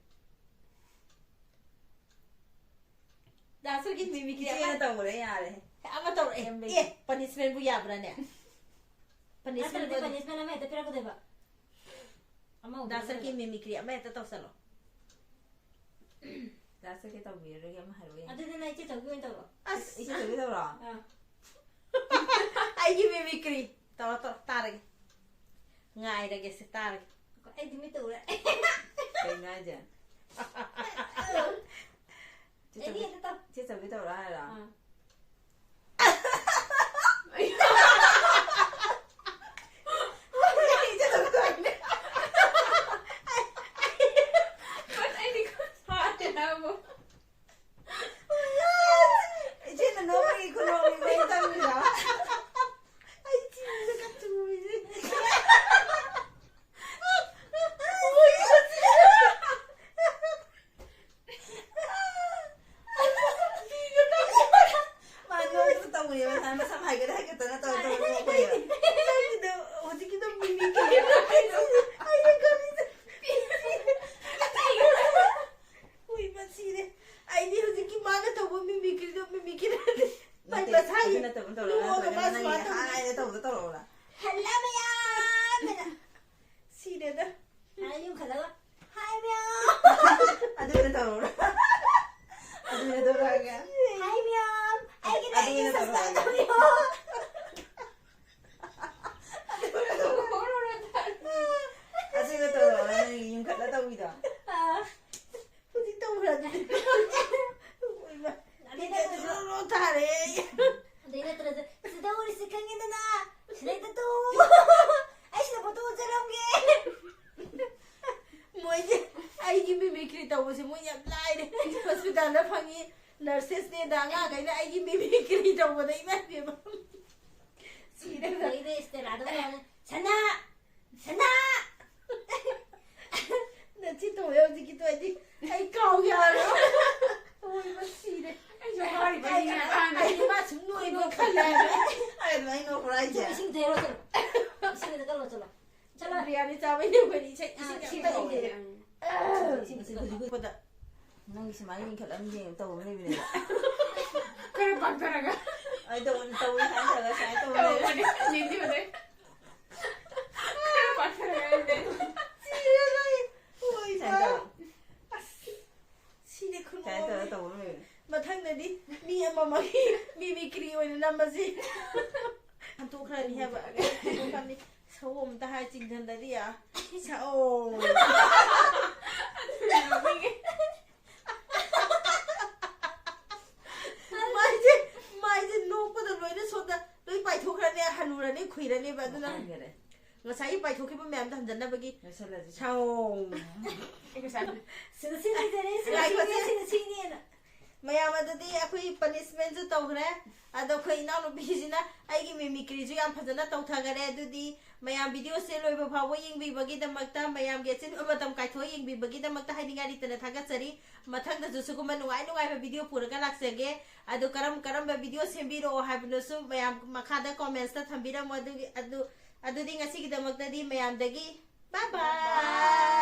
ꯗꯥ ꯁꯔꯒꯤ ꯃꯤꯃꯤꯀ꯭ꯔꯤ ꯏꯆꯦꯅ ꯑꯃ ꯇꯧꯈ꯭ꯔꯦ, ꯌꯥꯔꯦ꯫ ꯑꯃ ꯇꯧꯔꯛꯑꯦ꯫ ꯌꯥꯝ ꯂꯩ꯫ ꯑꯦ, punishment ꯄꯨ ꯌꯥꯕ꯭ꯔꯥꯅꯦ? Punishment ꯅꯠꯇ꯭ꯔꯗꯤ ꯄꯨ punishment ꯑꯃ ꯍꯦꯛꯇ ꯄꯤꯔꯛꯀꯗꯣꯏꯕ꯫ ꯑꯃ ꯗꯥ ꯁꯔꯒꯤ ꯃꯤꯃꯤꯀ꯭ꯔꯤ ꯑꯃ ꯍꯦꯛꯇ ꯇꯧꯁꯜꯂꯣ꯫ ꯗꯥ ꯁꯔꯒꯤ ꯇꯧꯕꯤꯔꯔꯣꯏꯒꯦ, ꯑꯃ ꯍꯥꯏꯔꯛꯑꯣ ꯌꯥꯅꯤ꯫ ꯑꯗꯨꯗꯤ ꯅꯪ ꯏꯆꯦ ꯆꯧꯕꯤ ꯑꯣꯏꯅ ꯇꯧꯔꯣ꯫ ꯑꯁ! ꯏꯆꯦ ꯆꯧꯕꯤ ꯇꯧꯔꯣ? ꯑꯥ꯫ ꯑꯩꯒꯤ ꯃꯤꯃꯤꯀ꯭ꯔꯤ꯫ ꯇꯧꯔꯣ, ꯇꯧꯔꯣ, ꯇꯥꯔꯒꯦ꯫ ꯉꯥꯏꯔꯒꯦꯁꯦ, ꯇꯥꯔꯒꯦ꯫ ꯑꯩꯗꯤ ꯃꯤ ꯇꯧꯔꯦ꯫ ꯀꯩꯅꯣ ꯍꯥꯏꯁꯦ? ꯆꯦ ꯑꯦꯅꯤ ꯆꯧꯕꯤ, ꯍꯦꯛꯇ ꯇꯧ꯫ ꯆꯦ ꯆꯧꯕꯤ ꯇꯧꯔꯣ ꯍꯥꯏꯔꯣ? ꯑꯥ꯫ ꯍꯜꯂꯣ ꯃꯌꯥꯝ ꯑꯅ꯫ ꯁꯤꯔꯦꯗ꯫ ꯍꯥꯏ ꯌꯨꯝ ꯈꯜꯂꯒ꯫ ꯍꯥꯏ ꯃꯌꯥꯝ꯫ ꯑꯗꯨꯅ ꯇꯧꯔꯣ꯫ ꯑꯗꯨꯅ ꯇꯧꯔꯣ ꯍꯥꯏꯒꯦ꯫ ꯍꯥꯏ ꯃꯌꯥꯝ꯫ ꯑꯩꯒꯤ ꯑꯗꯨꯅ ꯂꯥꯏꯛ ꯇꯧꯔꯣ ꯁꯕꯁꯀ꯭ꯔꯥꯏꯕ ꯍꯥꯏꯒꯦ꯫ ꯇꯧꯕꯤꯌꯣ꯫ ꯑꯗꯨꯅ ꯇꯧꯔꯣ꯫ ꯑꯗꯨꯅ ꯇꯧꯔꯣ ꯅꯪꯒꯤ ꯌꯨꯝꯈꯠꯂ ꯇꯧꯕꯤꯗꯣ꯫ ꯑꯥ꯫ ꯍꯧꯖꯤꯛ ꯇꯧꯈ꯭ꯔꯗꯤ꯫ ꯍꯣꯏꯃ꯫ ꯑꯗꯩ ꯅꯠꯇ꯭ꯔꯁꯨ ꯇꯥꯔꯦ ꯑꯩ꯫ ꯑꯗꯩ ꯅꯠꯇ꯭ꯔꯁꯨ ꯁꯤꯗ ꯎꯔꯤꯁꯤ ꯈꯪꯉꯤꯗꯅ꯫ ꯁꯤꯗꯩꯗ ꯇꯨ꯫ ꯑꯩ ꯁꯤꯗ ꯐꯣꯇꯣ ꯎꯠꯆꯔꯝꯒꯦ꯫ ꯃꯣꯏꯁꯦ ꯑꯩꯒꯤ ꯃꯤꯃꯤꯀ꯭ꯔꯤ ꯇꯧꯕꯁꯦ ꯃꯣꯏ ꯌꯥꯝ ꯂꯥꯏꯔꯦ꯫ ꯍꯣꯁꯄꯤꯇꯥꯜꯗ ꯐꯪꯉꯤ ꯅꯔꯁꯦꯁꯅꯦꯗ ꯑꯉꯥꯡꯈꯩꯅ ꯑꯩꯒꯤ ꯃꯤꯃꯤꯀ꯭ꯔꯤ ꯇꯧꯕꯗ ꯏꯃꯥ ꯏꯕꯦꯝꯃ꯫ ꯁꯤꯔꯦꯗ꯫ ꯑꯗꯩꯗꯤ ꯏꯁꯇꯦꯂꯥꯗ ꯀꯩꯅꯣ, "ꯁꯅꯥ! ꯁꯅꯥ!" ꯅꯆꯤꯟ ꯇꯧꯔꯦ ꯍꯧꯖꯤꯛꯀꯤꯗꯣ ꯑꯩꯗꯤ꯫ ꯑꯩ ꯀꯥꯎ ꯌꯥꯔꯣꯏ꯫ ꯑꯋꯣꯏꯕ ꯁꯤꯔꯦ꯫ ꯑꯩꯁꯨ ꯍꯥꯏꯔꯤꯕ ꯑꯩ, ꯃꯤꯅ ꯑꯩ, ꯑꯍꯥꯟꯕ ꯑꯩꯗꯤ ꯃꯥ ꯁꯨꯝ ꯅꯣꯏꯕ ꯈꯜꯂꯦ ꯍꯥꯏꯕ꯫ ꯑꯩ ꯑꯗꯨꯃꯥꯏꯅ ꯅꯣꯛꯄ꯭ꯔꯥ ꯍꯥꯏꯁꯦ? ꯏꯁꯤꯡ ꯊꯩꯔꯣ ꯆꯠꯂꯣ꯫ ꯏꯁꯤꯡꯗ ꯀꯜꯂꯣ ꯆꯠꯂꯣ꯫ ꯆꯠꯂꯣ꯫ ꯕꯤꯔꯌꯥꯅꯤ ꯆꯥꯕꯩꯅꯦ ꯑꯩꯈꯣꯏꯗꯤ ꯏꯁꯩ, ꯑꯥ, ꯏꯁꯤꯡ ꯌꯥꯝ ꯏꯁꯤꯡ ꯊꯛꯏꯁꯦ꯫ ꯊꯛꯏꯁꯦ꯫ ꯏꯁꯤꯡ ꯊꯛꯏꯁꯦ꯫ ꯍꯧꯖꯤꯛ ꯍꯧꯖꯤꯛ ꯅꯪꯒꯤ ꯁꯨꯃꯥꯏꯅ ꯌꯦꯡꯈꯠꯂꯝꯗꯦ ꯇꯧꯕ ꯂꯩꯕꯅꯦꯕ꯫ ꯈꯔ ꯄꯥꯛꯊꯔꯒ꯫ ꯑꯩ ꯇꯧ-, ꯇꯧꯏ ꯍꯥꯏꯅ ꯇꯧꯔꯒ ꯁꯨꯃꯥꯏꯅ ꯇꯧꯕ ꯂꯩꯕ꯫ ꯇꯧꯕꯅꯦ꯫ ꯌꯦꯡꯗꯤ ꯎꯗꯦ꯫ ꯈꯔ ꯄꯥꯛꯊꯔꯒ ꯑꯩꯁꯦ꯫ ꯁꯤꯔꯦꯗ ꯑꯩ꯫ ꯍꯣꯏ, ꯁꯨꯃꯥꯏꯅ ꯇꯧꯔꯣ꯫ ꯑꯁ, ꯁꯤꯅꯦ ꯈꯨꯅꯣꯡ ꯁꯨꯃꯥꯏꯅ ꯇꯧꯔꯒ ꯑꯃ꯫ ꯇꯧꯕ ꯂꯩꯕꯅꯦ꯫ ꯃꯊꯪꯗꯗꯤ ꯃꯤ ꯑꯃꯃꯒꯤ ꯃꯤꯃꯤꯀ꯭ꯔꯤ ꯑꯣꯏꯅ ꯅꯝꯃꯁꯤ꯫ ꯍꯟꯇꯣꯛꯈ꯭ꯔꯅꯤ ꯍꯥꯏꯕ꯫ ꯍꯟꯇꯣꯛꯈ꯭ꯔꯅꯤ꯫ ꯁꯑꯣꯝ ꯑꯝꯇ ꯍꯥꯏ ꯆꯤꯡꯁꯤꯟꯗꯗꯤ ꯌꯥ-, ꯁꯑꯣꯝ꯫ ꯃꯥꯏꯁꯦ, ꯃꯥꯏꯁꯦ ꯅꯣꯛꯄꯗ ꯂꯣꯏꯅ ꯁꯣꯝꯗ ꯂꯣꯏ ꯄꯥꯏꯊꯣꯛꯈ꯭ꯔꯅꯤ, ꯍꯜꯂꯨꯔꯅꯤ, ꯈꯨꯏꯔꯅꯤꯕ꯫ ꯑꯗꯨꯅ ꯃꯇꯥꯡ ꯌꯧꯔꯦ꯫ ꯉꯁꯥꯏꯒꯤ ꯄꯥꯏꯊꯣꯛꯈꯤꯕ ꯃꯌꯥꯝꯗꯣ ꯍꯟꯖꯟꯅꯕꯒꯤ ꯂꯣꯏꯁꯜꯂꯁꯤ꯫ ꯁꯑꯣꯝ꯫ ꯑꯩ ꯉꯁꯥꯏ ꯁꯤꯗ ꯁꯤ ꯂꯩꯖꯔꯦ, ꯁꯤꯗ ꯉꯥꯏꯈꯣꯁꯦ꯫ ꯁꯤꯅꯦ, ꯁꯤꯗ ꯁꯤꯅꯦꯅ꯫ ꯃꯌꯥꯝ ꯑꯗꯨꯗꯤ ꯑꯩꯈꯣꯏ ꯄꯅꯤꯁꯃꯦꯟꯁꯨ ꯇꯧꯈ꯭ꯔꯦ꯫ ꯑꯗꯣ ꯑꯩꯈꯣꯏ ꯏꯅꯥꯎꯅꯨꯄꯤꯁꯤꯅ ꯑꯩꯒꯤ ꯃꯤꯃꯤꯀ꯭ꯔꯤꯁꯨ ꯌꯥꯝ ꯐꯖꯅ ꯇꯧꯊꯈꯔꯦ꯫ ꯑꯗꯨꯗꯤ ꯃꯌꯥꯝ ꯚꯤꯗꯤꯑꯣꯁꯦ ꯂꯣꯏꯕ ꯐꯥꯎꯕ ꯌꯦꯡꯕꯤꯕꯒꯤꯗꯃꯛꯇ, ꯃꯌꯥꯝꯒꯤ ꯑꯆꯤꯟꯕ ꯃꯇꯝ ꯀꯥꯏꯊꯣꯛꯑ ꯌꯦꯡꯕꯤꯕꯒꯤꯗꯃꯛꯇ ꯍꯥꯏꯅꯤꯡꯉꯥꯏ ꯂꯩꯇꯅ ꯊꯥꯒꯠꯆꯔꯤ꯫ ꯃꯊꯪꯗꯁꯨ ꯁꯤꯒꯨꯝꯕ ꯅꯨꯡꯉꯥꯏ ꯅꯨꯡꯉꯥꯏꯕ ꯚꯤꯗꯤꯑꯣ ꯄꯨꯔꯒ ꯂꯥꯛꯆꯒꯦ꯫ ꯑꯗꯨ ꯀꯔꯝ ꯀꯔꯝꯕ ꯚꯤꯗꯤꯑꯣ ꯁꯦꯝꯕꯤꯔꯛꯑꯣ ꯍꯥꯏꯕꯅꯣꯁꯨ ꯃꯌꯥꯝ ꯃꯈꯥꯗ ꯀꯣꯃꯦꯟꯁꯇ ꯊꯝꯕꯤꯔꯝꯃꯣ꯫ ꯑꯗꯨꯒꯤ, ꯑꯗꯨ, ꯑꯗꯨꯗꯤ ꯉꯁꯤꯒꯤꯗꯃꯛꯇꯗꯤ ꯃꯌꯥꯝꯗꯒꯤ bye bye꯫